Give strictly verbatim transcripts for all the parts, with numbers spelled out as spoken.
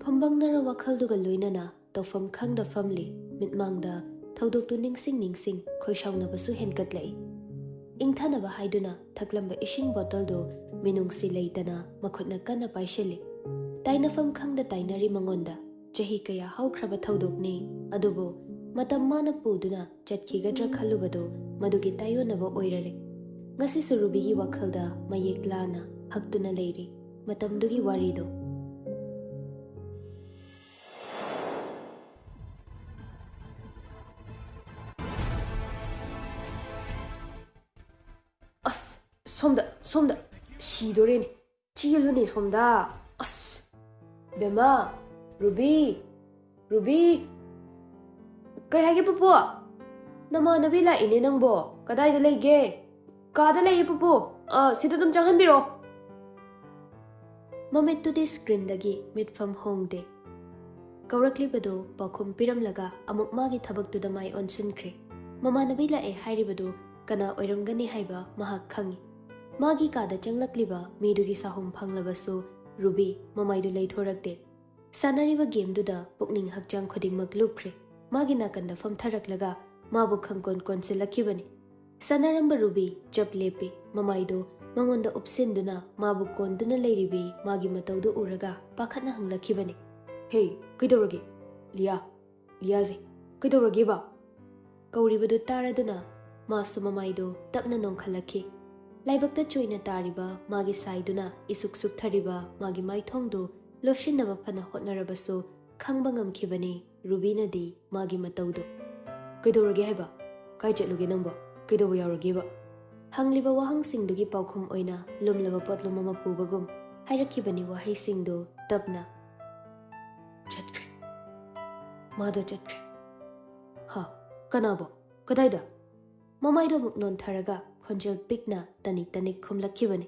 ꯐꯝꯕꯪꯅꯔ ꯋꯥꯈꯜꯗꯨꯒ ꯂꯣꯏꯅꯅ ꯇꯧꯐꯝ ꯈꯪꯗ ꯐꯝꯂꯤ꯫ ꯃꯤꯠꯃꯥꯡꯗ ꯊꯧꯗꯣꯛꯇꯨ ꯅꯤꯡꯁꯤꯡ ꯅꯤꯡꯁꯤꯡ ꯈꯣꯏꯁꯥꯎꯅꯕꯁꯨ ꯍꯦꯟꯒꯠꯂꯛꯏ꯫ ꯏꯪꯊꯅꯕ ꯍꯥꯏꯗꯨꯅ ꯊꯛꯂꯝꯕ ꯏꯁꯤꯡ ꯕꯣꯇꯜꯗꯨ ꯃꯤꯅꯨꯡꯁꯤ ꯂꯩꯇꯅ ꯃꯈꯨꯠꯅ ꯀꯟꯅ ꯄꯥꯏꯁꯤꯜꯂꯤ꯫ ꯇꯥꯏꯅꯐꯝ ꯈꯪꯗ ꯇꯥꯏꯅꯔꯤ ꯃꯉꯣꯟꯗ꯫ ꯆꯍꯤ ꯀꯌꯥ ꯍꯧꯈ꯭ꯔꯕ ꯊꯧꯗꯣꯛꯅꯤ, ꯑꯗꯨꯕꯨ ꯃꯇꯝ ꯃꯥꯅ ꯄꯨꯗꯨꯅ ꯆꯠꯈꯤꯒꯗ꯭ꯔꯥ ꯈꯜꯂꯨꯕꯗꯨ ꯃꯗꯨꯒꯤ ꯇꯥꯏꯌꯣꯟꯅꯕ ꯑꯣꯏꯔꯔꯦ꯫ ꯉꯁꯤꯁꯨ ꯔꯨꯕꯤꯒꯤ ꯋꯥꯈꯜꯗ ꯃꯌꯦꯛ ꯂꯥꯅ ꯍꯛꯇꯨꯅ ꯂꯩꯔꯤ ꯃꯇꯝꯗꯨꯒꯤ ꯋꯥꯔꯤꯗꯨ꯫ ꯑꯁ, ꯁꯣꯝꯗ, ꯁꯣꯝꯗ꯫ ꯁꯤꯗꯣꯔꯦꯅꯦ꯫ ꯆꯦꯜꯂꯨꯅꯦ ꯁꯣꯝꯗ꯫ ꯑꯁ, ꯕꯦꯝꯃ, ꯔꯨꯕꯤ, ꯔꯨꯕꯤ꯫ ꯀꯩ ꯍꯥꯏꯒꯦ ꯄꯨꯄꯨ? ꯅꯃꯥꯟꯅꯕꯤ ꯂꯥꯛꯏꯅꯦ ꯅꯪꯕꯣ꯫ ꯀꯗꯥꯏꯗ ꯂꯩꯒꯦ? ꯀꯥꯗ ꯂꯩꯌꯦ ꯄꯨꯄꯨ꯫ ꯑ, ꯁꯤꯗ ꯑꯗꯨꯝ ꯆꯪꯍꯟꯕꯤꯔꯣ꯫ ꯃꯃꯤꯠꯇꯨꯗꯤ ꯁ꯭ꯀ꯭ꯔꯤꯟꯗꯒꯤ ꯃꯤꯠꯐꯝ ꯍꯣꯡꯗꯦ꯫ ꯀꯧꯔꯛꯂꯤꯕꯗꯨ ꯄꯥꯎꯈꯨꯝ ꯄꯤꯔꯝꯂꯒ ꯑꯃꯨꯛ ꯃꯥꯒꯤ ꯊꯕꯛꯇꯨꯗ ꯃꯥꯏ ꯑꯣꯟꯁꯤꯟꯈ꯭ꯔꯦ꯫ ꯃꯃꯥꯟꯅꯕꯤ ꯂꯥꯛꯑꯦ ꯍꯥꯏꯔꯤꯕꯗꯨ ꯀꯅꯥ ꯑꯣꯏꯔꯝꯒꯅꯤ ꯍꯥꯏꯕ ꯃꯍꯥꯛ ꯈꯪꯏ꯫ ꯃꯥꯒꯤ ꯀꯥꯗ ꯆꯪꯂꯛꯂꯤꯕ ꯃꯤꯗꯨꯒꯤ ꯁꯥꯍꯨꯝ ꯐꯪꯂꯕꯁꯨ ꯔꯨꯕꯤ ꯃꯃꯥꯏꯗꯨ ꯂꯩꯊꯣꯔꯛꯇꯦ꯫ ꯁꯥꯟꯅꯔꯤꯕ ꯒꯦꯝꯗꯨꯗ ꯄꯨꯛꯅꯤꯡ ꯍꯛꯆꯥꯡ ꯈꯨꯗꯤꯡꯃꯛ ꯂꯨꯞꯈ꯭ꯔꯦ꯫ ꯃꯥꯒꯤ ꯅꯥꯀꯟꯗ ꯐꯝꯊꯔꯛꯂꯒ ꯃꯥꯕꯨ ꯈꯪꯀꯣꯟ ꯀꯣꯟꯁꯤꯜꯂꯛꯈꯤꯕꯅꯤ꯫ ꯁꯥꯟꯅꯔꯝꯕ ꯔꯨꯕꯤ ꯆꯞ ꯂꯦꯞꯄꯤ꯫ ꯃꯃꯥꯏꯗꯨ ꯃꯉꯣꯟꯗ ꯎꯞꯁꯤꯟꯗꯨꯅ ꯃꯥꯕꯨ ꯀꯣꯟꯗꯨꯅ ꯂꯩꯔꯤꯕꯤ ꯃꯥꯒꯤ ꯃꯇꯧꯗꯨ ꯎꯔꯒ ꯄꯥꯈꯠꯅ ꯍꯪꯂꯛꯈꯤꯕꯅꯤ꯫ "ꯍꯦ, ꯀꯩꯗꯧꯔꯒꯦ? ꯂꯤꯌꯥ, ꯂꯤꯌꯥꯖꯤ, ꯀꯩꯗꯧꯔꯒꯦꯕ?" ꯀꯧꯔꯤꯕꯗꯨ ꯇꯥꯔꯗꯨꯅ ꯃꯥꯁꯨ ꯃꯃꯥꯏꯗꯨ ꯇꯞꯅ ꯅꯣꯡꯈꯠꯂꯛꯈꯤ꯫ ꯂꯥꯏꯕꯛꯇ ꯆꯣꯏꯅ ꯇꯥꯔꯤꯕ ꯃꯥꯒꯤ ꯁꯥꯏꯗꯨꯅ ꯏꯁꯨꯛ ꯁꯨꯛꯊꯔꯤꯕ ꯃꯥꯒꯤ ꯃꯥꯏꯊꯣꯡꯗꯨ ꯂꯣꯠꯁꯤꯟꯅꯕ ꯐꯅ ꯍꯣꯠꯅꯔꯕꯁꯨ ꯈꯪꯕ ꯉꯝꯈꯤꯕꯅꯤ ꯔꯨꯕꯤꯅꯗꯤ ꯃꯥꯒꯤ ꯃꯇꯧꯗꯨ꯫ "ꯀꯩꯗꯧꯔꯒꯦ ꯍꯥꯏꯕ? ꯀꯥꯏ ꯆꯠꯂꯨꯒꯦ ꯅꯪꯕꯣ? ꯀꯩꯗꯧꯕ ꯌꯥꯎꯔꯒꯦꯕ?" ꯍꯪꯂꯤꯕ ꯋꯥꯍꯪꯁꯤꯡꯗꯨꯒꯤ ꯄꯥꯎꯈꯨꯝ ꯑꯣꯏꯅ ꯂꯨꯝꯂꯕ ꯄꯣꯠꯂꯨꯝ ꯑꯃ ꯄꯨꯕꯒꯨꯝ ꯍꯥꯏꯔꯛꯈꯤꯕꯅꯤ ꯋꯥꯍꯩꯁꯤꯡꯗꯨ ꯇꯞꯅ꯫ "ꯆꯠꯈ꯭ꯔꯦ꯫ ꯃꯥꯗꯣ ꯆꯠꯈ꯭ꯔꯦ꯫" "ꯍꯥ? ꯀꯅꯥꯕꯣ? ꯀꯗꯥꯏꯗ?" ꯃꯃꯥꯏꯗꯣ ꯑꯃꯨꯛ ꯅꯣꯟꯊꯔꯒ ꯈꯣꯟꯖꯦꯜ ꯄꯤꯛꯅ ꯇꯅꯤꯛ ꯇꯅꯤꯛ ꯈꯨꯝꯂꯛꯈꯤꯕꯅꯤ꯫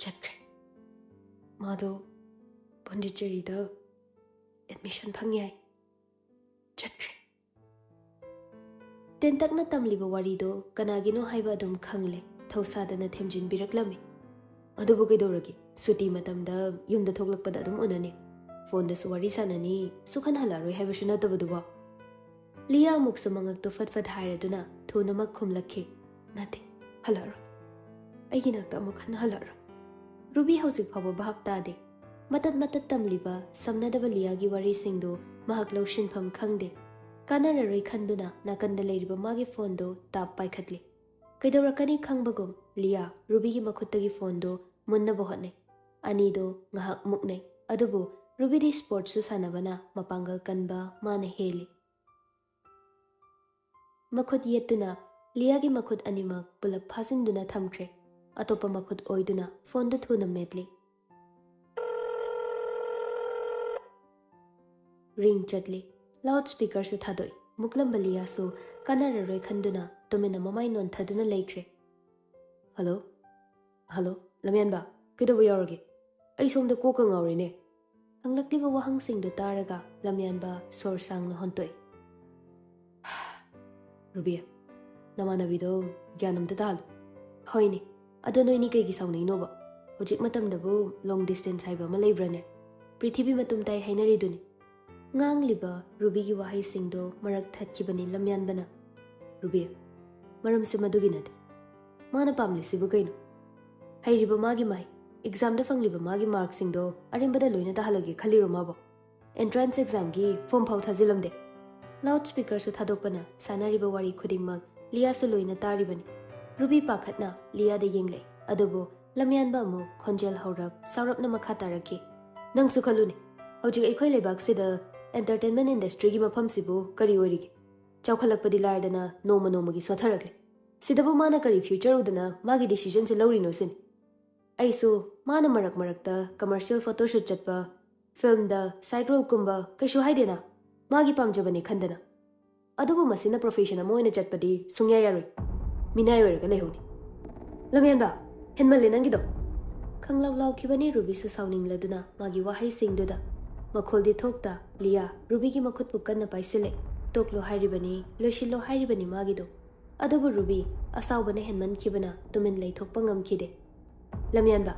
"ꯆꯠꯈ꯭ꯔꯦ꯫ ꯃꯥꯗꯣ ꯄꯣꯟꯗꯤꯆꯦꯔꯤꯗ ꯑꯦꯗꯃꯤꯁꯟ ꯐꯪꯉꯦ ꯍꯥꯏ꯫ ꯆꯠꯈ꯭ꯔꯦ꯫" ꯇꯦꯟꯇꯛꯅ ꯇꯝꯂꯤꯕ ꯋꯥꯔꯤꯗꯣ ꯀꯅꯥꯒꯤꯅꯣ ꯍꯥꯏꯕ ꯑꯗꯨꯝ ꯈꯪꯂꯦ꯫ ꯊꯧꯁꯥꯗꯅ ꯊꯦꯝꯖꯤꯟꯕꯤꯔꯛꯂꯝꯃꯤ꯫ ꯑꯗꯨꯕꯨ ꯀꯩꯗꯧꯔꯒꯦ? ꯁꯨꯇꯤ ꯃꯇꯝꯗ ꯌꯨꯝꯗ ꯊꯣꯛꯂꯛꯄꯗ ꯑꯗꯨꯝ ꯎꯅꯅꯤ꯫ ꯐꯣꯟꯗꯁꯨ ꯋꯥꯔꯤ ꯁꯥꯟꯅꯅꯤ, ꯁꯨꯛꯍꯟ ꯍꯜꯂꯛꯑꯔꯣꯏ ꯍꯥꯏꯕꯁꯨ ꯅꯠꯇꯕꯗꯨꯕꯣ꯫ ꯂꯤꯌꯥ ꯑꯃꯨꯛꯁꯨ ꯃꯉꯛꯇꯨ ꯐꯠ ꯐꯠ ꯍꯥꯏꯔꯗꯨꯅ ꯊꯨꯅꯃꯛ ꯈꯨꯝꯂꯛꯈꯤ, "ꯅꯠꯇꯦ, ꯍꯜꯂꯛꯑꯔꯣꯏ꯫ ꯑꯩꯒꯤ ꯅꯥꯛꯇ ꯑꯃꯨꯛ ꯍꯟꯅ ꯍꯜꯂꯛꯑꯔꯣꯏ꯫" ꯔꯨꯕꯤ ꯍꯧꯖꯤꯛ ꯐꯥꯎꯕ ꯚꯥꯞ ꯇꯥꯗꯦ꯫ ꯃꯇꯠ ꯃꯇꯠ ꯇꯝꯂꯤꯕ ꯁꯝꯅꯗꯕ ꯂꯤꯌꯥꯒꯤ ꯋꯥꯔꯤꯁꯤꯡꯗꯨ ꯃꯍꯥꯛ ꯂꯧꯁꯤꯟꯐꯝ ꯈꯪꯗꯦ꯫ ꯀꯥꯟꯅꯔꯔꯣꯏ ꯈꯟꯗꯨꯅ ꯅꯥꯀꯟꯗ ꯂꯩꯔꯤꯕ ꯃꯥꯒꯤ ꯐꯣꯟꯗꯨ ꯇꯥꯞ ꯄꯥꯏꯈꯠꯂꯤ꯫ ꯀꯩꯗꯧꯔꯛꯀꯅꯤ ꯈꯪꯕꯒꯨꯝ ꯂꯤꯌꯥ ꯔꯨꯕꯤꯒꯤ ꯃꯈꯨꯠꯇꯒꯤ ꯐꯣꯟꯗꯨ ꯃꯨꯟꯅꯕ ꯍꯣꯠꯅꯩ꯫ ꯑꯅꯤꯗꯨ ꯉꯥꯏꯍꯥꯛ ꯃꯨꯛꯅꯩ, ꯑꯗꯨꯕꯨ ꯔꯨꯕꯤꯗꯤ ꯁ꯭ꯄꯣꯔꯠꯁꯨ ꯁꯥꯟꯅꯕꯅ ꯃꯄꯥꯡꯒꯜ ꯀꯟꯕ ꯃꯥꯅ ꯍꯦꯜꯂꯤ꯫ ꯃꯈꯨꯠ ꯌꯦꯠꯇꯨꯅ ꯂꯤꯌꯥꯒꯤ ꯃꯈꯨꯠ ꯑꯅꯤꯃꯛ ꯄꯨꯂꯞ ꯐꯥꯖꯤꯟꯗꯨꯅ ꯊꯝꯈ꯭ꯔꯦ꯫ ꯑꯇꯣꯞꯄ ꯃꯈꯨꯠ ꯑꯣꯏꯗꯨꯅ ꯐꯣꯟꯗꯨ ꯊꯨꯅ ꯃꯦꯠꯂꯤ꯫ ꯔꯤꯡ ꯆꯠꯂꯤ꯫ ꯂꯥꯎꯗ ꯁ꯭ꯄꯤꯀꯔꯁꯨ ꯊꯥꯗꯣꯛꯏ꯫ ꯃꯨꯛꯂꯝꯕ ꯂꯤꯌꯥꯁꯨ ꯀꯥꯟꯅꯔꯔꯣꯏ ꯈꯟꯗꯨꯅ ꯇꯨꯃꯤꯟꯅ ꯃꯃꯥꯏ ꯅꯣꯟꯊꯗꯨꯅ ꯂꯩꯈ꯭ꯔꯦ꯫ "ꯍꯜꯂꯣ? ꯍꯜꯂꯣ? ꯂꯝꯌꯥꯟꯕ, ꯀꯩꯗꯧꯕ ꯌꯥꯎꯔꯒꯦ? ꯑꯩ ꯁꯣꯝꯗ ꯀꯣꯛꯀ ꯉꯥꯎꯔꯦꯅꯦ꯫" ꯍꯪꯂꯛꯂꯤꯕ ꯋꯥꯍꯪꯁꯤꯡꯗꯨ ꯇꯥꯔꯒ ꯂꯝꯌꯥꯟꯕ ꯁꯣꯔ ꯁꯥꯡꯅ ꯍꯣꯟꯇꯣꯛꯏ꯫ "ꯔꯨꯕꯤ, ꯅꯃꯥꯟꯅꯕꯤꯗꯣ ꯒ꯭ꯌꯥꯟ ꯑꯝꯇ ꯇꯥꯍꯜꯂꯨ꯫" "ꯍꯣꯏꯅꯦ, ꯑꯗꯣ ꯅꯣꯏꯅꯤ ꯀꯩꯒꯤ ꯁꯥꯎꯅꯩꯅꯣꯕ? ꯍꯧꯖꯤꯛ ꯃꯇꯝꯗꯕꯨ ꯂꯣꯡ ꯗꯤꯁꯇꯦꯟꯁ ꯍꯥꯏꯕ ꯑꯃ ꯂꯩꯕ꯭ꯔꯥꯅꯦ? ꯄ꯭ꯔꯤꯊꯤꯕꯤ ꯃꯇꯨꯝ ꯇꯥꯏ ꯍꯥꯏꯅꯔꯤꯗꯨꯅꯤ꯫" ꯉꯥꯡꯂꯤꯕ ꯔꯨꯕꯤꯒꯤ ꯋꯥꯍꯩꯁꯤꯡꯗꯣ ꯃꯔꯛ ꯊꯠꯈꯤꯕꯅꯤ ꯂꯝꯌꯥꯟꯕꯅ꯫ "ꯔꯨꯕꯤ, ꯃꯔꯝꯁꯦ ꯃꯗꯨꯒꯤ ꯅꯠꯇꯦ꯫ ꯃꯥꯅ ꯄꯥꯝꯂꯤꯁꯤꯕꯨ ꯀꯩꯅꯣ? ꯍꯩꯔꯤꯕ ꯃꯥꯒꯤ ꯃꯍꯩ, ꯑꯦꯛꯖꯥꯝꯗ ꯐꯪꯂꯤꯕ ꯃꯥꯒꯤ ꯃꯥꯔꯛꯁꯤꯡꯗꯣ ꯑꯔꯦꯝꯕꯗ ꯂꯣꯏꯅ ꯇꯥꯍꯜꯂꯒꯦ ꯈꯜꯂꯤꯔꯣ ꯃꯥꯕꯣ? ꯑꯦꯟꯇ꯭ꯔꯥꯟꯁ ꯑꯦꯛꯖꯥꯝꯒꯤ ꯐꯣꯝ ꯐꯥꯎ ꯊꯥꯖꯤꯜꯂꯝꯗꯦ꯫" ꯂꯥꯎꯗ ꯁ꯭ꯄꯤꯀꯔꯁꯨ ꯊꯥꯗꯣꯛꯄꯅ ꯁꯥꯟꯅꯔꯤꯕ ꯋꯥꯔꯤ ꯈꯨꯗꯤꯡꯃꯛ ꯂꯤꯌꯥꯁꯨ ꯂꯣꯏꯅ ꯇꯥꯔꯤꯕꯅꯤ꯫ ꯔꯨꯕꯤ ꯄꯥꯈꯠꯅ ꯂꯤꯌꯥꯗ ꯌꯦꯡꯂꯛꯏ, ꯑꯗꯨꯕꯨ ꯂꯝꯌꯥꯟꯕ ꯑꯃꯨꯛ ꯈꯣꯟꯖꯦꯜ ꯍꯧꯔꯞ ꯁꯥꯎꯔꯞꯅ ꯃꯈꯥ ꯇꯥꯔꯛꯈꯤ꯫ "ꯅꯪꯁꯨ ꯈꯜꯂꯨꯅꯦ, ꯍꯧꯖꯤꯛ ꯑꯩꯈꯣꯏ ꯂꯩꯕꯥꯛꯁꯤꯗ ꯑꯦꯟꯇꯔꯇꯦꯟꯃꯦꯟ ꯏꯟꯗꯁꯇ꯭ꯔꯤꯒꯤ ꯃꯐꯝꯁꯤꯕꯨ ꯀꯔꯤ ꯑꯣꯏꯔꯤꯒꯦ? ꯆꯥꯎꯈꯠꯂꯛꯄꯗꯤ ꯂꯥꯏꯔꯗꯅ ꯅꯣꯡꯃ ꯅꯣꯡꯃꯒꯤ ꯁꯣꯠꯊꯔꯛꯂꯦ꯫ ꯁꯤꯗꯕꯨ ꯃꯥꯅ ꯀꯔꯤ ꯐ꯭ꯌꯨꯆꯔ ꯎꯗꯅ ꯃꯥꯒꯤ ꯗꯤꯁꯤꯖꯟꯁꯦ ꯂꯧꯔꯤꯅꯣ ꯁꯤꯅꯤ꯫ ꯑꯩꯁꯨ ꯃꯥꯅ ꯃꯔꯛ ꯃꯔꯛꯇ ꯀꯃꯔꯁꯤꯌꯦꯜ ꯐꯣꯇꯣꯁꯨꯠ ꯆꯠꯄ, ꯐꯤꯜꯝꯗ ꯁꯥꯏꯗ ꯔꯣꯜ ꯀꯨꯝꯕ ꯀꯩꯁꯨ ꯍꯥꯏꯗꯦꯅ, ꯃꯥꯒꯤ ꯄꯥꯝꯖꯕꯅꯤ ꯈꯟꯗꯅ꯫ ꯑꯗꯨꯕꯨ ꯃꯁꯤꯅ ꯄ꯭ꯔꯣꯐꯦꯁꯟ ꯑꯃ ꯑꯣꯏꯅ ꯆꯠꯄꯗꯤ ꯁꯨꯡꯌꯥ ꯌꯥꯔꯣꯏ꯫ ꯃꯤꯅꯥꯏ ꯑꯣꯏꯔꯒ ꯂꯩꯍꯧꯅꯤ꯫" "ꯂꯝꯌꯥꯟꯕ, ꯍꯦꯟꯃꯜꯂꯦ ꯅꯪꯒꯤꯗꯣ!" ꯈꯪꯂꯥꯎ ꯂꯥꯎꯈꯤꯕꯅꯤ ꯔꯨꯕꯤꯁꯨ ꯁꯥꯎꯅꯤꯡꯂꯗꯨꯅ ꯃꯥꯒꯤ ꯋꯥꯍꯩꯁꯤꯡꯗꯨꯗ꯫ ꯃꯈꯣꯜꯗꯤ ꯊꯣꯛꯇ ꯂꯤꯌꯥ ꯔꯨꯕꯤꯒꯤ ꯃꯈꯨꯠꯄꯨ ꯀꯟꯅ ꯄꯥꯏꯁꯤꯜꯂꯦ꯫ ꯇꯣꯛꯂꯣ ꯍꯥꯏꯔꯤꯕꯅꯤ, ꯂꯣꯏꯁꯤꯜꯂꯣ ꯍꯥꯏꯔꯤꯕꯅꯤ ꯃꯥꯒꯤꯗꯣ꯫ ꯑꯗꯨꯕꯨ ꯔꯨꯕꯤ ꯑꯁꯥꯎꯕꯅ ꯍꯦꯟꯃꯟꯈꯤꯕꯅ ꯇꯨꯃꯤꯟ ꯂꯩꯊꯣꯛꯄ ꯉꯝꯈꯤꯗꯦ꯫ ꯂꯝꯌꯥꯟꯕ,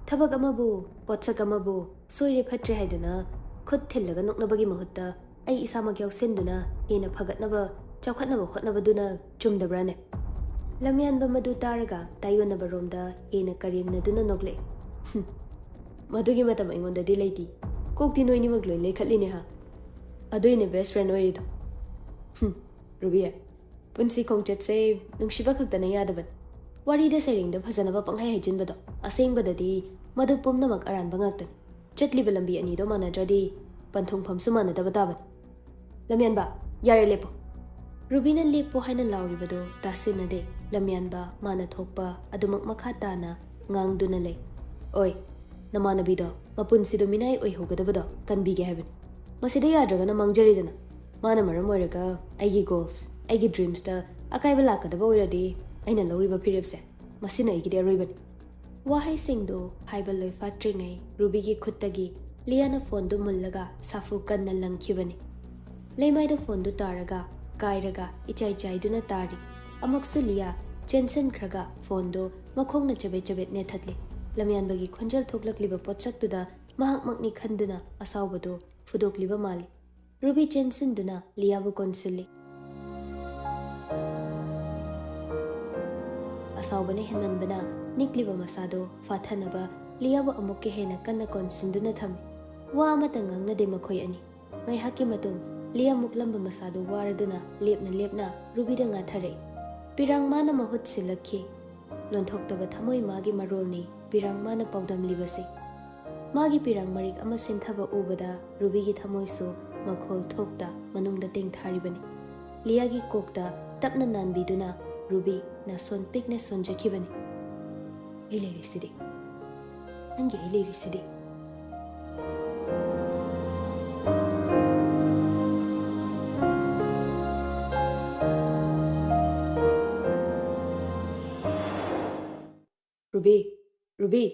ꯊꯕꯛ ꯑꯃꯕꯨ, ꯄꯣꯠꯁꯛ ꯑꯃꯕꯨ ꯁꯣꯏꯔꯦ ꯐꯠꯇ꯭ꯔꯦ ꯍꯥꯏꯗꯅ ꯈꯨꯠ ꯊꯤꯜꯂꯒ ꯅꯣꯛꯅꯕꯒꯤ ꯃꯍꯨꯠꯇ ꯑꯩ ꯏꯁꯥꯃꯛ ꯌꯥꯎꯁꯤꯟꯗꯨꯅ ꯍꯦꯟꯅ ꯐꯒꯠꯅꯕ, ꯆꯥꯎꯈꯠꯅꯕ ꯍꯣꯠꯅꯕꯗꯨꯅ ꯆꯨꯝꯗꯕ꯭ꯔꯥꯅꯦ? ꯂꯝꯌꯥꯟꯕ ꯃꯗꯨ ꯇꯥꯔꯒ ꯇꯥꯏꯌꯣꯟꯅꯕ ꯔꯣꯝꯗ ꯍꯦꯟꯅ ꯀꯔꯦꯝꯅꯗꯨꯅ ꯅꯣꯛꯂꯛꯑꯦ꯫ "ꯍꯨꯝ, ꯃꯗꯨꯒꯤ ꯃꯇꯝ ꯑꯩꯉꯣꯟꯗꯗꯤ ꯂꯩꯇꯦ꯫ ꯀꯣꯛꯇꯤ ꯅꯣꯏꯅꯤꯃꯛ ꯂꯣꯏ ꯂꯩꯈꯠꯂꯤꯅꯦ ꯍꯥ? ꯑꯗꯨꯏꯅꯦ best friend ꯑꯣꯏꯔꯤꯗꯣ꯫" "ꯍꯨꯝ, ꯔꯨꯕꯤ, ꯄꯨꯟꯁꯤ ꯈꯣꯡꯆꯠꯁꯦ ꯅꯨꯡꯁꯤꯕ ꯈꯛꯇꯅ ꯌꯥꯗꯕꯅꯤ꯫ ꯋꯥꯔꯤꯗ ꯁꯩꯔꯦꯡꯗ ꯐꯖꯅꯕ ꯄꯪꯍꯥꯏ ꯍꯥꯏꯖꯤꯟꯕꯗꯣ, ꯑꯁꯦꯡꯕꯗꯗꯤ ꯃꯗꯨ ꯄꯨꯝꯅꯃꯛ ꯑꯔꯥꯟꯕ ꯉꯥꯛꯇꯅꯤ꯫ ꯆꯠꯂꯤꯕ ꯂꯝꯕꯤ ꯑꯅꯤꯗꯣ ꯃꯥꯟꯅꯗ꯭ꯔꯗꯤ ꯄꯟꯊꯨꯡꯐꯝꯁꯨ ꯃꯥꯟꯅꯗꯕ ꯇꯥꯕꯅꯤ꯫ ꯂꯝꯌꯥꯟꯕ, ꯌꯥꯔꯦ, ꯂꯦꯞꯄꯣ꯫" ꯔꯨꯕꯤꯅ ꯂꯦꯞꯄꯣ ꯍꯥꯏꯅ ꯂꯥꯎꯔꯤꯕꯗꯨ ꯇꯥꯁꯤꯟꯅꯗꯦ꯫ ꯂꯝꯌꯥꯟꯕ ꯃꯥꯅ ꯊꯣꯛꯄ ꯑꯗꯨꯃꯛ ꯃꯈꯥ ꯇꯥꯅ ꯉꯥꯡꯗꯨꯅ ꯂꯩ꯫ "ꯑꯣꯏ, ꯅꯃꯥꯟꯅꯕꯤꯗꯣ, ꯃꯄꯨꯟꯁꯤꯗꯣ ꯃꯤꯅꯥꯏ ꯑꯣꯏꯍꯧꯒꯗꯕꯗꯣ ꯀꯟꯕꯤꯒꯦ ꯍꯥꯏꯕꯅꯤ꯫ ꯃꯁꯤꯗ ꯌꯥꯗ꯭ꯔꯒꯅ ꯃꯥꯡꯖꯔꯦꯗꯅ꯫ ꯃꯥꯅ ꯃꯔꯝ ꯑꯣꯏꯔꯒ ꯑꯩꯒꯤ goals, ꯑꯩꯒꯤ dreamsꯇ ꯑꯀꯥꯏꯕ ꯂꯥꯛꯀꯗꯕ ꯑꯣꯏꯔꯗꯤ ꯑꯩꯅ ꯂꯧꯔꯤꯕ ꯐꯤꯔꯦꯞꯁꯦ ꯃꯁꯤꯅ ꯑꯩꯒꯤꯗꯤ ꯑꯔꯣꯏꯕꯅꯤ꯫" ꯋꯥꯍꯩꯁꯤꯡꯗꯨ ꯍꯥꯏꯕ ꯂꯣꯏꯐꯥꯠꯇ꯭ꯔꯤꯉꯩ ꯔꯨꯕꯤꯒꯤ ꯈꯨꯠꯇꯒꯤ ꯂꯤꯌꯥꯅ phoneꯗꯨ ꯃꯨꯜꯂꯒ ꯁꯥꯐꯨ ꯀꯟꯅ ꯂꯪꯈꯤꯕꯅꯤ꯫ ꯂꯩꯃꯥꯏꯗ phoneꯗꯨ ꯇꯥꯔꯒ ꯀꯥꯏꯔꯒ ꯏꯆꯥꯏ ꯆꯥꯏꯗꯨꯅ ꯇꯥꯔꯤ꯫ ꯑꯃꯨꯛꯁꯨ ꯂꯤꯌꯥ ꯆꯦꯟꯁꯤꯟꯈ꯭ꯔꯒ phoneꯗꯨ ꯃꯈꯣꯡꯅ ꯆꯕꯦꯠ ꯆꯕꯦꯠ ꯅꯦꯠꯊꯠꯂꯤ꯫ ꯂꯝꯌꯥꯟꯕꯒꯤ ꯈꯣꯟꯖꯦꯜ ꯊꯣꯛꯂꯛꯂꯤꯕ ꯄꯣꯠꯁꯛꯇꯨꯗ ꯃꯍꯥꯛꯃꯛꯅꯤ ꯈꯟꯗꯨꯅ ꯑꯁꯥꯎꯕꯗꯨ ꯐꯨꯗꯣꯛꯂꯤꯕ ꯃꯥꯜꯂꯤ꯫ ꯔꯨꯕꯤ ꯆꯦꯟꯁꯤꯟꯗꯨꯅ ꯂꯤꯌꯥꯕꯨ ꯀꯣꯟꯁꯤꯜꯂꯤ꯫ ꯑꯁꯥꯎꯕꯅ ꯍꯦꯟꯃꯟꯕꯅ ꯅꯤꯛꯂꯤꯕ ꯃꯁꯥꯗꯨ ꯐꯥꯊꯅꯕ ꯂꯤꯌꯥꯕꯨ ꯑꯃꯨꯛꯀ ꯍꯦꯟꯅ ꯀꯟꯅ ꯀꯣꯟꯁꯤꯟꯗꯨꯅ ꯊꯝꯃꯤ꯫ ꯋꯥ ꯑꯃꯠꯇ ꯉꯥꯡꯅꯗꯦ ꯃꯈꯣꯏ ꯑꯅꯤ꯫ ꯉꯥꯏꯍꯥꯛꯀꯤ ꯃꯇꯨꯡ ꯂꯤꯌꯥ ꯃꯨꯛꯂꯝꯕ ꯃꯁꯥꯗꯨ ꯋꯥꯔꯗꯨꯅ ꯂꯦꯞꯅ ꯂꯦꯞꯅ ꯔꯨꯕꯤꯗ ꯉꯥꯊꯔꯛꯏ꯫ ꯄꯤꯔꯥꯡ ꯃꯥꯅ ꯃꯍꯨꯠ ꯁꯤꯜꯂꯛꯈꯤ꯫ ꯂꯣꯟꯊꯣꯛꯇꯕ ꯊꯃꯣꯏ ꯃꯥꯒꯤ ꯃꯔꯣꯜꯅꯤ ꯄꯤꯔꯥꯡ ꯃꯥꯅ ꯄꯥꯎꯗꯝꯂꯤꯕꯁꯤ꯫ ꯃꯥꯒꯤ ꯄꯤꯔꯥꯡ ꯃꯔꯤꯛ ꯑꯃ ꯁꯤꯟꯊꯕ ꯎꯕꯗ ꯔꯨꯕꯤꯒꯤ ꯊꯃꯣꯏꯁꯨ ꯃꯈꯣꯜ ꯊꯣꯛꯇ ꯃꯅꯨꯡꯗ ꯇꯦꯡꯊꯥꯔꯤꯕꯅꯤ꯫ ꯂꯤꯌꯥꯒꯤ ꯀꯣꯛꯇ ꯇꯞꯅ ꯅꯥꯟꯕꯤꯗꯨꯅ ꯔꯨꯕꯤ ꯅꯥꯁꯣꯟ ꯄꯤꯛꯅ ꯁꯣꯟꯖꯈꯤꯕꯅꯤ꯫ "ꯑꯩ ꯂꯩꯔꯤꯁꯤꯗꯤ, ꯅꯪꯒꯤ ꯑꯩ ꯂꯩꯔꯤꯁꯤꯗꯤ꯫" "Ruby, ruby!"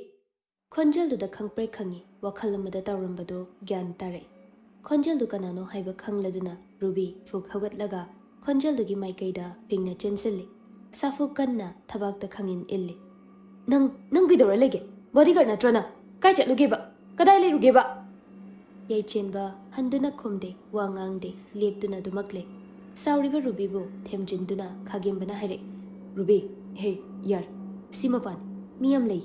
ꯈꯣꯟꯖꯦꯜꯗꯨꯗ ꯈꯪꯄ꯭ꯔꯦꯛ ꯈꯪꯉꯤ꯫ ꯋꯥꯈꯜ ꯑꯃꯗ ꯇꯧꯔꯝꯕꯗꯨ ꯒ꯭ꯌꯥꯟ ꯇꯥꯔꯛꯏ꯫ ꯈꯣꯟꯖꯦꯜꯗꯨ ꯀꯅꯥꯅꯣ ꯍꯥꯏꯕ ꯈꯪꯂꯗꯨꯅ ꯔꯨꯕꯤ ꯐꯨꯛ ꯍꯧꯒꯠꯂꯒ ꯈꯣꯟꯖꯦꯜꯗꯨꯒꯤ ꯃꯥꯏꯀꯩꯗ ꯐꯤꯡꯅ ꯆꯦꯟꯁꯤꯜꯂꯤ꯫ ꯁꯥꯐꯨ ꯀꯟꯅ ꯊꯕꯥꯛꯇ ꯈꯪꯏꯟ ꯏꯜꯂꯤ꯫ "ꯅꯪ, ꯅꯪ ꯀꯩꯗꯧꯔ ꯂꯩꯒꯦ? ꯕꯣꯗꯤꯒꯥꯔꯗ ꯅꯠꯇ꯭ꯔꯣ ꯅꯪ? ꯀꯥꯏ ꯆꯠꯂꯨꯒꯦꯕ? ꯀꯗꯥꯏ ꯂꯩꯔꯨꯒꯦꯕ?" ꯌꯥꯏꯆꯦꯟꯕ ꯍꯟꯗꯨꯅ ꯈꯨꯝꯗꯦ, ꯋꯥ ꯉꯥꯡꯗꯦ, ꯂꯦꯞꯇꯨꯅ ꯑꯗꯨꯃꯛ ꯂꯩ꯫ ꯁꯥꯎꯔꯤꯕ ꯔꯨꯕꯤꯕꯨ ꯊꯦꯝꯖꯤꯟꯗꯨꯅ ꯈꯥꯒꯦꯝꯕꯅ ꯍꯥꯏꯔꯛꯏ, "ꯔꯨꯕꯤ, ꯍꯦ, ꯌꯥꯔꯦ, ꯁꯤ ꯃꯄꯥꯟ, ꯃꯤ ꯌꯥꯝ ꯂꯩ꯫"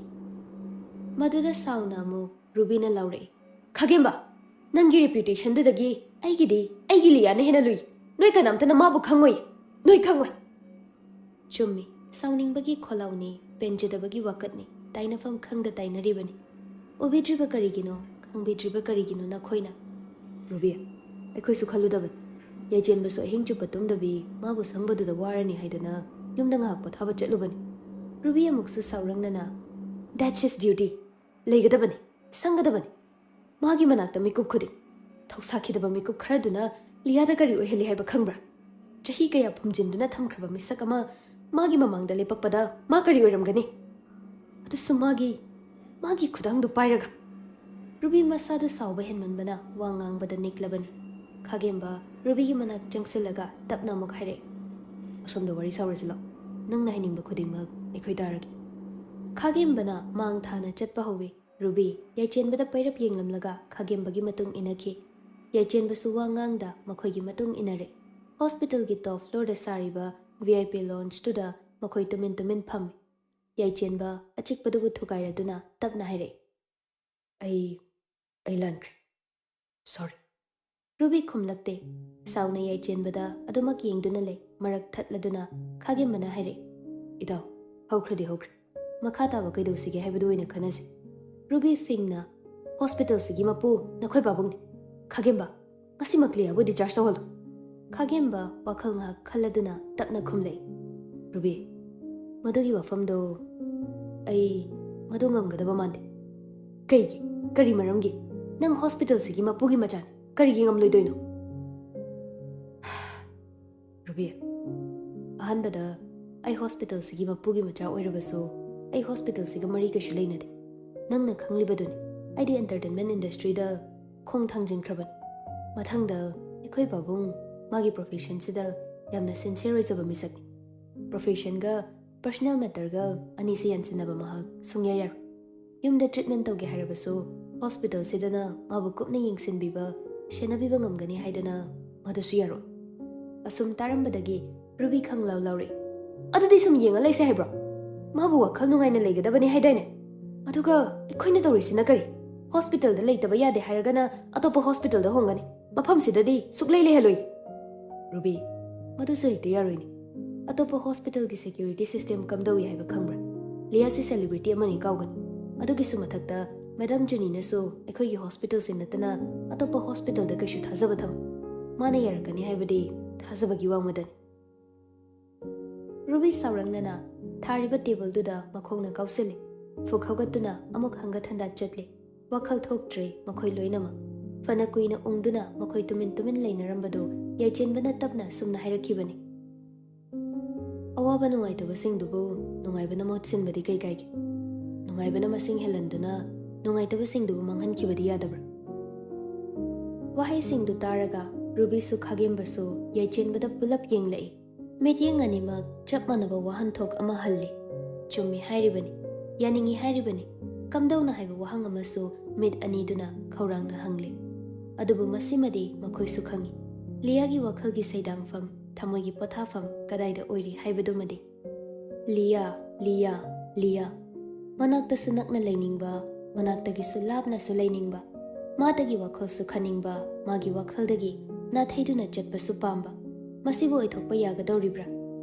ꯃꯗꯨꯗ ꯁꯥꯎꯅ ꯑꯃꯨꯛ ꯔꯨꯕꯤꯅ ꯂꯥꯎꯔꯛꯏ, "ꯈꯥꯒꯦꯝꯕ, ꯅꯪꯒꯤ ꯔꯦꯄ꯭ꯌꯨꯇꯦꯁꯟꯗꯨꯗꯒꯤ ꯑꯩꯒꯤꯗꯤ, ꯑꯩꯒꯤ ꯂꯤꯌꯥꯅ ꯍꯦꯟꯅ ꯂꯨꯏ꯫ ꯅꯣꯏ ꯀꯅꯥꯝꯇꯅ ꯃꯥꯕꯨ ꯈꯪꯉꯣꯏ, ꯅꯣꯏ ꯈꯪꯉꯣꯏ꯫" ꯆꯨꯝꯃꯤ, ꯁꯥꯎꯅꯤꯡꯕꯒꯤ ꯈꯣꯜꯂꯥꯎꯅꯤ, ꯄꯦꯟꯖꯗꯕꯒꯤ ꯋꯥꯀꯠꯅꯤ, ꯇꯥꯏꯅꯐꯝ ꯈꯪꯗ ꯇꯥꯏꯅꯔꯤꯕꯅꯤ꯫ ꯎꯕꯤꯗ꯭ꯔꯤꯕ ꯀꯔꯤꯒꯤꯅꯣ, ꯈꯪꯕꯤꯗ꯭ꯔꯤꯕ ꯀꯔꯤꯒꯤꯅꯣ ꯅꯈꯣꯏꯅ? ꯔꯨꯕꯤ, ꯑꯩꯈꯣꯏꯁꯨ ꯈꯜꯂꯨꯗꯕꯅꯤ꯫ ꯌꯥꯏꯆꯦꯟꯕꯁꯨ ꯑꯍꯤꯡ ꯆꯨꯞꯄ ꯇꯨꯝꯗꯕꯤ ꯃꯥꯕꯨ ꯁꯪꯕꯗꯨꯗ ꯋꯥꯔꯅꯤ ꯍꯥꯏꯗꯅ ꯌꯨꯝꯗ ꯉꯥꯏꯍꯥꯛ ꯄꯣꯊꯥꯕ ꯆꯠꯂꯨꯕꯅꯤ꯫ ꯔꯨꯕꯤ ꯑꯃꯨꯛꯁꯨ ꯁꯥꯎꯔꯪꯅꯅ, "That's his duty꯫ ꯂꯩꯒꯗꯕꯅꯤ, ꯁꯪꯒꯗꯕꯅꯤ꯫ ꯃꯥꯒꯤ ꯃꯅꯥꯛꯇ ꯃꯤꯀꯨꯞ ꯈꯨꯗꯤꯡ, ꯊꯧꯁꯥꯈꯤꯗꯕ ꯃꯤꯀꯨꯞ ꯈꯔꯗꯨꯅ ꯂꯤꯌꯥꯗ ꯀꯔꯤ ꯑꯣꯏꯍꯜꯂꯤ ꯍꯥꯏꯕ ꯈꯪꯕ꯭ꯔꯥ? ꯆꯍꯤ ꯀꯌꯥ ꯐꯨꯝꯖꯤꯟꯗꯨꯅ ꯊꯝꯈ꯭ꯔꯕ ꯃꯤꯁꯛ ꯑꯃ ꯃꯥꯒꯤ ꯃꯃꯥꯡꯗ ꯂꯦꯞꯄꯛꯄꯗ ꯃꯥ ꯀꯔꯤ ꯑꯣꯏꯔꯝꯒꯅꯤ? ꯑꯗꯨꯁꯨ ꯃꯥꯒꯤ, ꯃꯥꯒꯤ ꯈꯨꯗꯥꯡꯗꯨ ꯄꯥꯏꯔꯒ꯫" ꯔꯨꯕꯤ ꯃꯁꯥꯗꯨ ꯁꯥꯎꯕ ꯍꯦꯟꯃꯟꯕꯅ ꯋꯥ ꯉꯥꯡꯕꯗ ꯅꯤꯛꯂꯕꯅꯤ꯫ ꯈꯥꯒꯦꯝꯕ ꯔꯨꯕꯤꯒꯤ ꯃꯅꯥꯛ ꯆꯪꯁꯤꯜꯂꯒ ꯇꯞꯅ ꯑꯃꯨꯛ ꯍꯥꯏꯔꯛꯏ, "ꯑꯁꯣꯝꯗ ꯋꯥꯔꯤ ꯁꯥꯎꯔꯁꯤ ꯂꯥꯛꯑꯣ꯫ ꯅꯪꯅ ꯍꯥꯏꯅꯤꯡꯕ ꯈꯨꯗꯤꯡꯃꯛ ꯑꯩꯈꯣꯏ ꯇꯥꯔꯒꯦ꯫" ꯈꯥꯒꯦꯝꯕꯅ ꯃꯥꯡ ꯊꯥꯅ ꯆꯠꯄ ꯍꯧꯋꯤ꯫ ꯔꯨꯕꯤ ꯌꯥꯏꯆꯦꯟꯕꯗ ꯄꯩꯔꯞ ꯌꯦꯡꯂꯝꯂꯒ ꯈꯥꯒꯦꯝꯕꯒꯤ ꯃꯇꯨꯡ ꯏꯟꯅꯈꯤ꯫ ꯌꯥꯏꯆꯦꯟꯕꯁꯨ ꯋꯥ ꯉꯥꯡꯗ ꯃꯈꯣꯏꯒꯤ ꯃꯇꯨꯡ ꯏꯟꯅꯔꯦ꯫ ꯍꯣꯁꯄꯤꯇꯥꯜꯒꯤ ꯇꯣꯞ ꯐ꯭ꯂꯣꯔꯗ ꯁꯥꯔꯤꯕ ꯚꯤ ꯑꯥꯏ ꯄꯤ ꯂꯥꯎꯟꯖꯇꯨꯗ ꯃꯈꯣꯏ ꯇꯨꯃꯤꯟ ꯇꯨꯃꯤꯟ ꯐꯝꯃꯤ꯫ ꯌꯥꯏꯆꯦꯟꯕ ꯑꯆꯤꯛꯄꯗꯨꯕꯨ ꯊꯨꯒꯥꯏꯔꯗꯨꯅ ꯇꯞꯅ ꯍꯥꯏꯔꯛꯏ, "ꯑꯩ, ꯑꯩ ꯂꯥꯟꯈ꯭ꯔꯦ꯫ ꯁꯣꯔꯤ꯫" ꯔꯨꯕꯤ ꯈꯨꯝꯂꯛꯇꯦ꯫ ꯁꯥꯎꯅ ꯌꯥꯏꯆꯦꯟꯕꯗ ꯑꯗꯨꯃꯛ ꯌꯦꯡꯗꯨꯅ ꯂꯩ꯫ ꯃꯔꯛ ꯊꯠꯂꯗꯨꯅ ꯈꯥꯒꯦꯝꯕꯅ ꯍꯥꯏꯔꯛꯏ, "ꯏꯇꯥꯎ, ꯍꯧꯈ꯭ꯔꯗꯤ ꯍꯧꯈ꯭ꯔꯦ꯫ ꯃꯈꯥ ꯇꯥꯕ ꯀꯩꯗꯧꯁꯤꯒꯦ ꯍꯥꯏꯕꯗꯨ ꯑꯣꯏꯅ ꯈꯟꯅꯁꯤ꯫" ꯔꯨꯕꯤ ꯐꯤꯡꯅ, "ꯍꯣꯁꯄꯤꯇꯥꯜꯁꯤꯒꯤ ꯃꯄꯨ ꯅꯈꯣꯏ ꯄꯥꯕꯨꯡꯅꯤ꯫ ꯈꯥꯒꯦꯝꯕ, ꯉꯁꯤꯃꯛ ꯂꯤꯌꯥꯕꯨ ꯗꯤꯆꯥꯔꯖ ꯇꯧꯍꯜꯂꯨ꯫" ꯈꯥꯒꯦꯝꯕ ꯋꯥꯈꯜ ꯉꯥꯏꯍꯥꯛ ꯈꯜꯂꯗꯨꯅ ꯇꯞꯅ ꯈꯨꯝꯂꯦ, "ꯔꯨꯕꯤ, ꯃꯗꯨꯒꯤ ꯋꯥꯐꯝꯗꯣ ꯑꯩ, ꯃꯗꯨ ꯉꯝꯒꯗꯕ ꯃꯥꯟꯗꯦ꯫" "ꯀꯩꯒꯤ? ꯀꯔꯤ ꯃꯔꯝꯒꯤ? ꯅꯪ ꯍꯣꯁꯄꯤꯇꯥꯜꯁꯤꯒꯤ ꯃꯄꯨꯒꯤ ꯃꯆꯥꯅꯤ, ꯀꯔꯤꯒꯤ ꯉꯝꯂꯣꯏꯗꯣꯏꯅꯣ?" "ꯔꯨꯕꯤ, ꯑꯍꯥꯟꯕꯗ ꯑꯩ ꯍꯣꯁꯄꯤꯇꯥꯜꯁꯤꯒꯤ ꯃꯄꯨꯒꯤ ꯃꯆꯥ ꯑꯣꯏꯔꯕꯁꯨ ꯑꯩ ꯍꯣꯁꯄꯤꯇꯥꯜꯁꯤꯒ ꯃꯔꯤ ꯀꯩꯁꯨ ꯂꯩꯅꯗꯦ꯫ ꯅꯪꯅ ꯈꯪꯂꯤꯕꯗꯨꯅꯤ, ꯑꯩꯗꯤ ꯑꯦꯟꯇꯔꯇꯦꯟꯃꯦꯟ ꯏꯟꯗꯁꯇ꯭ꯔꯤꯗ ꯈꯣꯡ ꯊꯥꯡꯖꯤꯟꯈ꯭ꯔꯕꯅꯤ꯫ ꯃꯊꯪꯗ ꯑꯩꯈꯣꯏ ꯄꯥꯕꯨꯡ ꯃꯥꯒꯤ ꯄ꯭ꯔꯣꯐꯦꯁꯟꯁꯤꯗ ꯌꯥꯝꯅ ꯁꯤꯟꯁꯤꯌꯔ ꯑꯣꯏꯖꯕ ꯃꯤꯁꯛꯅꯤ꯫ ꯄ꯭ꯔꯣꯐꯦꯁꯟꯒ ꯄꯔꯁꯅꯦꯜ ꯃꯦꯇꯔꯒ ꯑꯅꯤꯁꯤ ꯌꯥꯟꯁꯤꯟꯅꯕ ꯃꯍꯥꯛ ꯁꯨꯡꯌꯥ ꯌꯥꯔꯣꯏ꯫ ꯌꯨꯝꯗ ꯇ꯭ꯔꯤꯠꯃꯦꯟ ꯇꯧꯒꯦ ꯍꯥꯏꯔꯕꯁꯨ ꯍꯣꯁꯄꯤꯇꯥꯜꯁꯤꯗꯅ ꯃꯥꯕꯨ ꯀꯨꯞꯅ ꯌꯦꯡꯁꯤꯟꯕꯤꯕ, ꯁꯦꯟꯅꯕꯤꯕ ꯉꯝꯒꯅꯤ ꯍꯥꯏꯗꯅ ꯃꯗꯨꯁꯨ ꯌꯥꯔꯣꯏ꯫ ꯑꯁꯨꯝ ꯇꯥꯔꯝꯕꯗꯒꯤ ꯔꯨꯕꯤ ꯈꯪꯂꯥꯎ ꯂꯥꯎꯔꯛꯏ꯫ "ꯑꯗꯨꯗꯤ ꯁꯨꯝ ꯌꯦꯡꯉ ꯂꯩꯁꯦ ꯍꯥꯏꯕ꯭ꯔꯣ? ꯃꯥꯕꯨ ꯋꯥꯈꯜ ꯅꯨꯡꯉꯥꯏꯅ ꯂꯩꯒꯗꯕꯅꯤ ꯍꯥꯏꯗꯥꯏꯅꯦ? ꯑꯗꯨꯒ ꯑꯩꯈꯣꯏꯅ ꯇꯧꯔꯤꯁꯤꯅ ꯀꯔꯤ? ꯍꯣꯁꯄꯤꯇꯥꯜꯗ ꯂꯩꯇꯕ ꯌꯥꯗꯦ ꯍꯥꯏꯔꯒꯅ ꯑꯇꯣꯞꯄ ꯍꯣꯁꯄꯤꯇꯥꯜꯗ ꯍꯣꯡꯒꯅꯤ꯫ ꯃꯐꯝꯁꯤꯗꯗꯤ ꯁꯨꯛꯂꯩ ꯂꯩꯍꯜꯂꯣꯏ꯫" "ꯔꯨꯕꯤ, ꯃꯗꯨꯁꯨ ꯍꯦꯛꯇ ꯌꯥꯔꯣꯏꯅꯦ꯫ ꯑꯇꯣꯞꯄ ꯍꯣꯁꯄꯤꯇꯥꯜꯒꯤ ꯁꯦꯀ꯭ꯌꯨꯔꯤꯇꯤ ꯁꯤꯁꯇꯦꯝ ꯀꯝꯗꯧꯏ ꯍꯥꯏꯕ ꯈꯪꯕ꯭ꯔꯥ? ꯂꯤꯌꯥꯁꯤ ꯁꯦꯂꯤꯕ꯭ꯔꯤꯇꯤ ꯑꯃꯅꯤ ꯀꯥꯎꯒꯅꯤ꯫ ꯑꯗꯨꯒꯤꯁꯨ ꯃꯊꯛꯇ ꯃꯦꯗꯥꯝ ꯖꯨꯅꯤꯅꯁꯨ ꯑꯩꯈꯣꯏꯒꯤ ꯍꯣꯁꯄꯤꯇꯥꯜꯁꯤ ꯅꯠꯇꯅ ꯑꯇꯣꯞꯄ ꯍꯣꯁꯄꯤꯇꯥꯜꯗ ꯀꯩꯁꯨ ꯊꯥꯖꯕ ꯊꯝꯃꯣꯏ꯫ ꯃꯥꯅ ꯌꯥꯔꯛꯀꯅꯤ ꯍꯥꯏꯕꯗꯤ ꯊꯥꯖꯕꯒꯤ ꯋꯥꯡꯃꯗꯅꯤ꯫" ꯔꯨꯕꯤ ꯁꯥꯎꯔꯪꯅꯅ ꯊꯥꯔꯤꯕ ꯇꯦꯕꯜꯗꯨꯗ ꯃꯈꯣꯡꯅ ꯀꯥꯎꯁꯤꯜꯂꯤ꯫ ꯐꯨꯛ ꯍꯧꯒꯠꯇꯨꯅ ꯑꯃꯨꯛ ꯍꯪꯒꯠ ꯍꯟꯗꯥ ꯆꯠꯂꯤ꯫ ꯋꯥꯈꯜ ꯊꯣꯛꯇ꯭ꯔꯦ ꯃꯈꯣꯏ ꯂꯣꯏꯅꯃꯛ꯫ ꯐꯅ ꯀꯨꯏꯅ ꯎꯪꯗꯨꯅ ꯃꯈꯣꯏ ꯇꯨꯃꯤꯟ ꯇꯨꯃꯤꯟ ꯂꯩꯅꯔꯝꯕꯗꯨ ꯌꯥꯏꯆꯦꯟꯕꯅ ꯇꯞꯅ ꯁꯨꯝꯅ ꯍꯥꯏꯔꯛꯈꯤꯕꯅꯤ꯫ "ꯑꯋꯥꯕ ꯅꯨꯡꯉꯥꯏꯇꯕꯁꯤꯡꯗꯨꯕꯨ ꯅꯨꯡꯉꯥꯏꯕꯅ ꯃꯍꯨꯠ ꯁꯤꯟꯕꯗꯤ ꯀꯩ ꯀꯥꯏꯒꯦ? ꯅꯨꯡꯉꯥꯏꯕꯅ ꯃꯁꯤꯡ ꯍꯦꯜꯍꯟꯗꯨꯅ ꯅꯨꯡꯉꯥꯏꯇꯕꯁꯤꯡꯗꯨꯕꯨ ꯃꯥꯡꯍꯟꯈꯤꯕꯗꯤ ꯌꯥꯗꯕ꯭ꯔꯥ?" ꯋꯥꯍꯩꯁꯤꯡꯗꯨ ꯇꯥꯔꯒ ꯔꯨꯕꯤꯁꯨ ꯈꯥꯒꯦꯝꯕꯁꯨ ꯌꯥꯏꯆꯦꯟꯕꯗ ꯄꯨꯂꯞ ꯌꯦꯡꯂꯛꯏ꯫ ꯃꯤꯠꯌꯦꯡ ꯑꯅꯤꯃꯛ ꯆꯞ ꯃꯥꯟꯅꯕ ꯋꯥꯍꯟꯊꯣꯛ ꯑꯃ ꯍꯜꯂꯤ꯫ "ꯆꯨꯝꯃꯤ ꯍꯥꯏꯔꯤꯕꯅꯤ, ꯌꯥꯅꯤꯡꯏ ꯍꯥꯏꯔꯤꯕꯅꯤ, ꯀꯝꯗꯧꯅ" ꯍꯥꯏꯕ ꯋꯥꯍꯪ ꯑꯃꯁꯨ ꯃꯤꯠ ꯑꯅꯤꯗꯨꯅ ꯈꯧꯔꯥꯡꯅ ꯍꯪꯂꯤ꯫ ꯑꯗꯨꯕꯨ ꯃꯁꯤꯃꯗꯤ ꯃꯈꯣꯏꯁꯨ ꯈꯪꯏ, ꯂꯤꯌꯥꯒꯤ ꯋꯥꯈꯜꯒꯤ ꯁꯩꯗꯥꯡꯐꯝ, ꯊꯃꯣꯏꯒꯤ ꯄꯣꯊꯥꯐꯝ ꯀꯗꯥꯏꯗ ꯑꯣꯏꯔꯤ ꯍꯥꯏꯕꯗꯨꯃꯗꯤ꯫ Lia, Lia, Lia. ꯃꯅꯥꯛꯇꯁꯨ ꯅꯛꯅ ꯂꯩꯅꯤꯡꯕ, ꯃꯅꯥꯛꯇꯒꯤꯁꯨ ꯂꯥꯞꯅꯁꯨ ꯂꯩꯅꯤꯡꯕ, ꯃꯥꯗꯒꯤ ꯋꯥꯈꯜꯁꯨ ꯈꯟꯅꯤꯡꯕ, ꯃꯥꯒꯤ ꯋꯥꯈꯜꯗꯒꯤ ꯅꯥꯊꯩꯗꯨꯅ ꯆꯠꯄꯁꯨ ꯄꯥꯝꯕ꯫ ꯃꯁꯤꯕꯨ ꯑꯣꯏꯊꯣꯛꯄ ꯌꯥꯒꯗꯧꯔꯤꯕ꯭ꯔꯥ?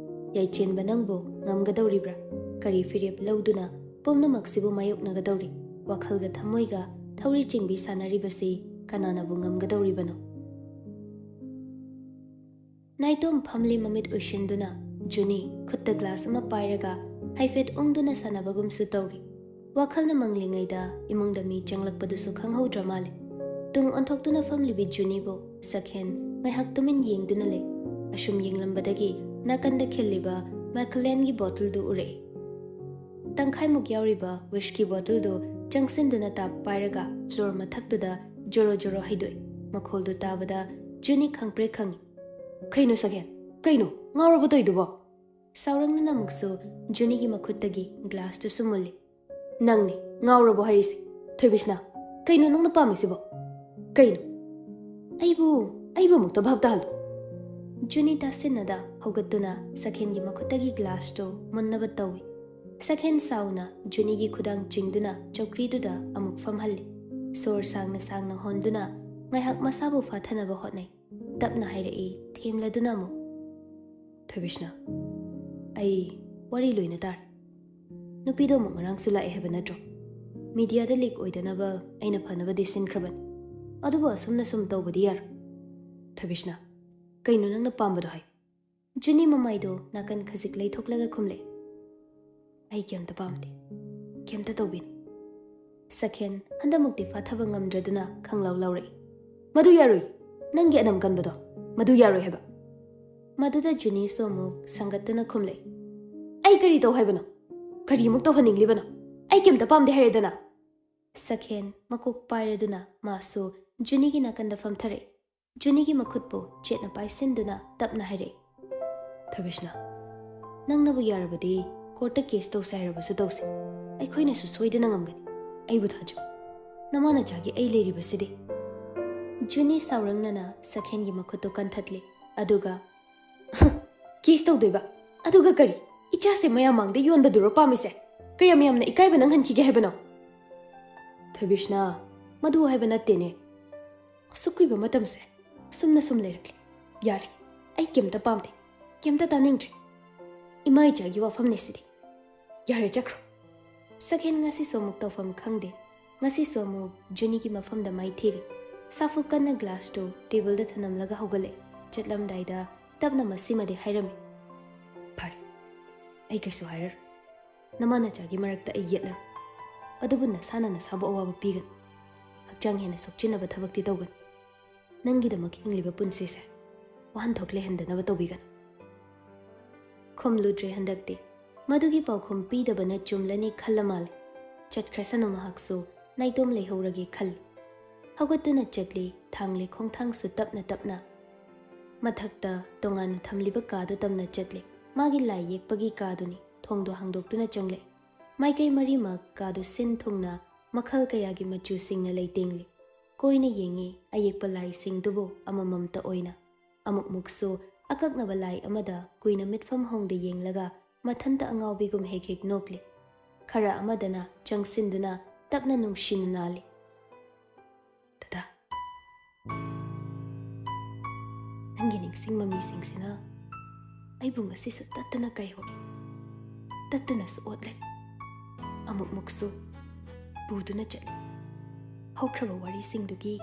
ꯌꯥꯏꯆꯦꯟꯕ ꯅꯪꯕꯨ ꯉꯝꯒꯗꯧꯔꯤꯕ꯭ꯔꯥ? ꯀꯔꯤ ꯐꯤꯔꯦꯞ ꯂꯧꯗꯨꯅ ꯄꯨꯝꯅꯃꯛꯁꯤꯕꯨ ꯃꯥꯌꯣꯛꯅꯒꯗꯧꯔꯤ? ꯋꯥꯈꯜꯒ ꯊꯃꯣꯏꯒ ꯊꯧꯔꯤ ꯆꯤꯡꯕꯤ ꯁꯥꯟꯅꯔꯤꯕꯁꯤ ꯀꯅꯥꯅꯕꯨ ꯉꯝꯒꯗꯧꯔꯤꯕꯅꯣ? ꯅꯥꯏꯇꯣꯝ ꯐꯝꯂꯤ ꯃꯃꯤꯠ ꯎꯏꯁꯤꯟꯗꯨꯅ꯫ ꯖꯨꯅꯤ ꯈꯨꯠꯇ ꯒ꯭ꯂꯥꯁ ꯑꯃ ꯄꯥꯏꯔꯒ ꯍꯥꯏꯐꯦꯠ ꯎꯪꯗꯨꯅ ꯁꯥꯟꯅꯕꯒꯨꯝꯁꯨ ꯇꯧꯔꯤ꯫ ꯋꯥꯈꯜꯅ ꯃꯪꯂꯤꯉꯩꯗ ꯏꯃꯨꯡꯗ ꯃꯤ ꯆꯪꯂꯛꯄꯗꯨꯁꯨ ꯈꯪꯍꯧꯗ꯭ꯔ ꯃꯥꯜꯂꯦ꯫ ꯇꯨꯡ ꯑꯣꯟꯊꯣꯛꯇꯨꯅ ꯐꯝꯂꯤꯕꯤ ꯖꯨꯅꯤꯕꯨ ꯁꯛꯍꯦꯟ ꯉꯥꯏꯍꯥꯛ ꯇꯨꯃꯤꯟ ꯌꯦꯡꯗꯨꯅ ꯂꯩ꯫ ꯑꯁꯨꯝ ꯌꯦꯡꯂꯝꯕꯗꯒꯤ ꯅꯥꯀꯟꯗ ꯈꯤꯜꯂꯤꯕ ꯃꯦꯀꯂꯦꯟꯒꯤ ꯕꯣꯇꯜꯗꯨ ꯎꯔꯛꯏ꯫ ꯇꯪꯈꯥꯏꯃꯨꯛ ꯌꯥꯎꯔꯤꯕ ꯋꯤꯁꯀꯤ ꯕꯣꯇꯜꯗꯨ ꯆꯪꯁꯤꯟꯗꯨꯅ ꯇꯥꯞ ꯄꯥꯏꯔꯒ ꯐ꯭ꯂꯣꯔ ꯃꯊꯛꯇꯨꯗ ꯖꯣꯔꯣ ꯖꯣꯔꯣ ꯍꯩꯗꯣꯛꯏ꯫ ꯃꯈꯣꯜꯗꯨ ꯇꯥꯕꯗ ꯖꯨꯅꯤ ꯈꯪꯄ꯭ꯔꯦꯛ ꯈꯪꯏ꯫ "ꯀꯩꯅꯣ ꯁꯛꯍꯦꯟ? ꯀꯩꯅꯣ? ꯉꯥꯎꯔꯕꯣ ꯇꯧꯏꯗꯨꯕꯣ?" ꯁꯥꯎꯔꯪꯅꯅ ꯑꯃꯨꯛꯁꯨ ꯖꯨꯅꯤꯒꯤ ꯃꯈꯨꯠꯇꯒꯤ ꯒ꯭ꯂꯥꯁꯇꯨꯁꯨ ꯃꯨꯜꯂꯤ꯫ "ꯅꯪꯅꯤ ꯉꯥꯎꯔꯕꯣ ꯍꯥꯏꯔꯤꯁꯦ? ꯊꯣꯏꯕꯤꯁꯅꯥ, ꯀꯩꯅꯣ ꯅꯪꯅ ꯄꯥꯝꯃꯤꯁꯤꯕꯣ? ꯀꯩꯅꯣ?" "ꯑꯩꯕꯨ, ꯑꯩꯕꯨ ꯑꯃꯨꯛꯇ ꯚꯥꯞ ꯇꯥꯍꯜꯂꯨ꯫" ꯖꯨꯅꯤ ꯇꯥꯁꯤꯟꯅꯗ ꯍꯧꯒꯠꯇꯨꯅ ꯁꯈꯦꯟꯒꯤ ꯃꯈꯨꯠꯇꯒꯤ ꯒ꯭ꯂꯥꯁꯇꯨ ꯃꯨꯟꯅꯕ ꯇꯧꯏ꯫ ꯁꯈꯦꯟ ꯁꯥꯎꯅ ꯖꯨꯅꯤꯒꯤ ꯈꯨꯗꯥꯡ ꯆꯤꯡꯗꯨꯅ ꯆꯧꯀ꯭ꯔꯤꯗꯨꯗ ꯑꯃꯨꯛ ꯐꯝꯍꯜꯂꯤ꯫ ꯁꯣꯔ ꯁꯥꯡꯅ ꯁꯥꯡꯅ ꯍꯣꯟꯗꯨꯅ ꯉꯥꯏꯍꯥꯛ ꯃꯁꯥꯕꯨ ꯐꯥꯊꯅꯕ ꯍꯣꯠꯅꯩ꯫ ꯇꯞꯅ ꯍꯥꯏꯔꯛꯏ, ꯊꯦꯝꯂꯗꯨꯅ ꯑꯃꯨꯛ, "ꯊꯣꯏꯕꯤꯁꯅꯥ, ꯑꯩ ꯋꯥꯔꯤ ꯂꯣꯏꯅ ꯇꯥꯔꯦ꯫ ꯅꯨꯄꯤꯗꯣ ꯑꯃꯨꯛ ꯉꯔꯥꯡꯁꯨ ꯂꯥꯛꯑꯦ ꯍꯥꯏꯕ ꯅꯠꯇ꯭ꯔꯣ? ꯃꯤꯗꯤꯌꯥꯗ ꯂꯤꯛ ꯑꯣꯏꯗꯅꯕ ꯑꯩꯅ ꯐꯅꯕꯗꯤ ꯁꯤꯟꯈ꯭ꯔꯕꯅꯤ꯫ ꯑꯗꯨꯕꯨ ꯑꯁꯨꯝꯅ ꯁꯨꯝ ꯇꯧꯕꯗꯤ ꯌꯥꯔꯣꯏ꯫ ꯊꯣꯏꯕꯤꯁꯅꯥ, ꯀꯩꯅꯣ ꯅꯪꯅ ꯄꯥꯝꯕꯗꯣ ꯍꯥꯏ꯫" ꯖꯨꯅꯤ ꯃꯃꯥꯏꯗꯣ ꯅꯥꯀꯟ ꯈꯖꯤꯛ ꯂꯩꯊꯣꯛꯂꯒ ꯈꯨꯝꯂꯦ, "ꯑꯩ ꯀꯩꯝꯇ ꯄꯥꯝꯗꯦ꯫ ꯀꯩꯝꯇ ꯇꯧꯕꯤꯅꯨ꯫" ꯁꯈꯦꯟ ꯍꯟꯗꯛꯃꯨꯛꯇꯤ ꯐꯥꯊꯕ ꯉꯝꯗ꯭ꯔꯗꯨꯅ ꯈꯪꯂꯥꯎ ꯂꯥꯎꯔꯛꯏ, "ꯃꯗꯨ ꯌꯥꯔꯣꯏ꯫ ꯅꯪꯒꯤ ꯑꯅꯝ ꯀꯟꯕꯗꯣ, ꯃꯗꯨ ꯌꯥꯔꯣꯏ ꯍꯥꯏꯕ꯫" ꯃꯗꯨꯗ ꯖꯨꯅꯤꯁꯨ ꯑꯃꯨꯛ ꯁꯪꯒꯠꯇꯨꯅ ꯈꯨꯝꯂꯛꯏ, "ꯑꯩ ꯀꯔꯤ ꯇꯧ ꯍꯥꯏꯕꯅꯣ? ꯀꯔꯤꯃꯨꯛ ꯇꯧꯍꯟꯅꯤꯡꯂꯤꯕꯅꯣ? ꯑꯩ ꯀꯩꯝꯇ ꯄꯥꯝꯗꯦ ꯍꯥꯏꯔꯦꯗꯅ꯫" ꯁꯈꯦꯟ ꯃꯀꯣꯛ ꯄꯥꯏꯔꯗꯨꯅ ꯃꯥꯁꯨ ꯖꯨꯅꯤꯒꯤ ꯅꯥꯀꯟꯗ ꯐꯝꯊꯔꯛꯏ꯫ ꯖꯨꯅꯤꯒꯤ ꯃꯈꯨꯠꯄꯨ ꯆꯦꯠꯅ ꯄꯥꯏꯁꯤꯟꯗꯨꯅ ꯇꯞꯅ ꯍꯥꯏꯔꯛꯏ, "ꯊꯣꯏꯕꯤꯁꯅꯥ, ꯅꯪꯅꯕꯨ ꯌꯥꯔꯕꯗꯤ ꯀꯣꯔꯠꯇ ꯀꯦꯁ ꯇꯧꯁꯦ ꯍꯥꯏꯔꯕꯁꯨ ꯇꯧꯁꯦ꯫ ꯑꯩꯈꯣꯏꯅꯁꯨ ꯁꯣꯏꯗꯅ ꯉꯝꯒꯅꯤ꯫ ꯑꯩꯕꯨ ꯊꯥꯖꯧ꯫ ꯅꯃꯥ ꯅꯆꯥꯒꯤ ꯑꯩ ꯂꯩꯔꯤꯕꯁꯤꯗꯤ꯫" ꯖꯨꯅꯤ ꯁꯥꯎꯔꯪꯅꯅ ꯁꯈꯦꯟꯒꯤ ꯃꯈꯨꯠꯇꯨ ꯀꯟꯊꯠꯂꯤ꯫ ꯑꯗꯨꯒ, "ꯀꯦꯁ ꯇꯧꯗꯣꯏꯕ? ꯑꯗꯨꯒ ꯀꯔꯤ? ꯏꯆꯥꯁꯦ ꯃꯌꯥꯝ ꯃꯥꯡꯗ ꯌꯣꯟꯕꯗꯨꯔꯣ ꯄꯥꯝꯃꯤꯁꯦ? ꯀꯌꯥꯝ ꯌꯥꯝꯅ ꯏꯀꯥꯏꯕ ꯅꯪꯍꯟꯈꯤꯒꯦ ꯍꯥꯏꯕꯅꯣ?" "ꯊꯣꯏꯕꯤꯁꯅꯥ, ꯃꯗꯨ ꯍꯥꯏꯕ ꯅꯠꯇꯦꯅꯦ꯫ ꯑꯁꯨꯛ ꯀꯨꯏꯕ ꯃꯇꯝꯁꯦ ꯑꯁꯨꯝꯅ ꯁꯨꯝ ꯂꯩꯔꯛꯂꯦ꯫ ꯌꯥꯔꯦ, ꯑꯩ ꯀꯩꯝꯇ ꯄꯥꯝꯗꯦ, ꯀꯩꯝꯇ ꯇꯥꯅꯤꯡꯗ꯭ꯔꯦ꯫ ꯏꯃꯥ ꯏꯆꯥꯒꯤ ꯋꯥꯐꯝꯅꯦ ꯁꯤꯗꯤ꯫ ꯌꯥꯔꯦ, ꯆꯠꯈ꯭ꯔꯣ꯫" ꯁꯈꯦꯟ ꯉꯁꯤꯁꯨ ꯑꯃꯨꯛ ꯇꯧꯐꯝ ꯈꯪꯗꯦ꯫ ꯉꯁꯤꯁꯨ ꯑꯃꯨꯛ ꯖꯨꯅꯤꯒꯤ ꯃꯐꯝꯗ ꯃꯥꯏ ꯊꯤꯔꯤ꯫ ꯁꯥꯐꯨ ꯀꯟꯅ ꯒ꯭ꯂꯥꯁꯇꯨ ꯇꯦꯕꯜꯗ ꯊꯅꯝꯂꯒ ꯍꯧꯒꯠꯂꯦ꯫ ꯆꯠꯂꯝꯗꯥꯏꯗ ꯇꯞꯅ ꯃꯁꯤꯃꯗꯤ ꯍꯥꯏꯔꯝꯃꯤ, "ꯐꯔꯦ, ꯑꯩ ꯀꯩꯁꯨ ꯍꯥꯏꯔꯔꯣꯏ꯫ ꯅꯃꯥ ꯅꯆꯥꯒꯤ ꯃꯔꯛꯇ ꯑꯩ ꯌꯦꯠꯂꯔꯣꯏ꯫ ꯑꯗꯨꯕꯨ ꯅꯁꯥꯅ ꯅꯁꯥꯕꯨ ꯑꯋꯥꯕ ꯄꯤꯒꯅꯨ꯫ ꯍꯛꯆꯥꯡ ꯍꯦꯟꯅ ꯁꯣꯛꯆꯤꯟꯅꯕ ꯊꯕꯛꯇꯤ ꯇꯧꯒꯅꯨ꯫ ꯅꯪꯒꯤꯗꯃꯛ ꯍꯤꯡꯂꯤꯕ ꯄꯨꯟꯁꯤꯁꯦ ꯋꯥꯍꯟꯊꯣꯛ ꯂꯩꯍꯟꯗꯅꯕ ꯇꯧꯕꯤꯒꯅꯨ꯫" ꯈꯨꯝꯂꯨꯗ꯭ꯔꯦ ꯍꯟꯗꯛꯇꯤ꯫ ꯃꯗꯨꯒꯤ ꯄꯥꯎꯈꯨꯝ ꯄꯤꯗꯕꯅ ꯆꯨꯝꯂꯅꯤ ꯈꯜꯂ ꯃꯥꯜꯂꯦ꯫ ꯆꯠꯈ꯭ꯔꯁꯅꯨ ꯃꯍꯥꯛꯁꯨ, ꯅꯥꯏꯇꯣꯝ ꯂꯩꯍꯧꯔꯒꯦ ꯈꯜꯂꯤ꯫ ꯍꯧꯒꯠꯇꯨꯅ ꯆꯠꯂꯤ, ꯊꯥꯡꯂꯤ ꯈꯣꯡꯊꯥꯡꯁꯨ ꯇꯞꯅ ꯇꯞꯅ꯫ ꯃꯊꯛꯇ ꯇꯣꯉꯥꯟꯅ ꯊꯝꯂꯤꯕ ꯀꯥꯗꯨ ꯇꯝꯅ ꯆꯠꯂꯤ꯫ ꯃꯥꯒꯤ ꯂꯥꯏ ꯌꯦꯛꯄꯒꯤ ꯀꯥꯗꯨꯅꯤ꯫ ꯊꯣꯡꯗꯣ ꯍꯥꯡꯗꯣꯛꯇꯨꯅ ꯆꯪꯂꯛꯏ꯫ ꯃꯥꯏꯀꯩ ꯃꯔꯤꯃꯛ ꯀꯥꯗꯨ ꯁꯤꯟ ꯊꯨꯡꯅ ꯃꯈꯜ ꯀꯌꯥꯒꯤ ꯃꯆꯨꯁꯤꯡꯅ ꯂꯩꯇꯦꯡꯂꯤ꯫ ꯀꯣꯏꯅ ꯌꯦꯡꯉꯤ ꯑꯌꯦꯛꯄ ꯂꯥꯏꯁꯤꯡꯗꯨꯕꯨ ꯑꯃꯃꯝꯇ ꯑꯣꯏꯅ꯫ ꯑꯃꯨꯛꯃꯨꯛꯁꯨ ꯑꯀꯛꯅꯕ ꯂꯥꯏ ꯑꯃꯗ ꯀꯨꯏꯅ ꯃꯤꯠꯐꯝ ꯍꯣꯡꯗ ꯌꯦꯡꯂꯒ ꯃꯊꯟꯇ ꯑꯉꯥꯎꯕꯤꯒꯨꯝ ꯍꯦꯛ ꯍꯦꯛ ꯅꯣꯛꯂꯤ꯫ ꯈꯔ ꯑꯃꯗꯅ ꯆꯪꯁꯤꯟꯗꯨꯅ ꯇꯞꯅ ꯅꯨꯡꯁꯤꯅ ꯅꯥꯜꯂꯤ꯫ "ꯗꯗꯥ, ꯅꯪꯒꯤ ꯅꯤꯡꯁꯤꯡ ꯃꯃꯤꯁꯤꯡꯁꯤꯅ ꯑꯩꯕꯨ ꯉꯁꯤꯁꯨ ꯇꯠꯇꯅ ꯀꯥꯏꯍꯧꯔꯤ, ꯇꯠꯇꯅꯁꯨ ꯑꯣꯠꯂꯦ, ꯑꯃꯨꯛꯃꯨꯛꯁꯨ ꯄꯨꯗꯨꯅ ꯆꯠꯂꯤ ꯍꯧꯈ꯭ꯔꯕ ꯋꯥꯔꯤꯁꯤꯡꯗꯨꯒꯤ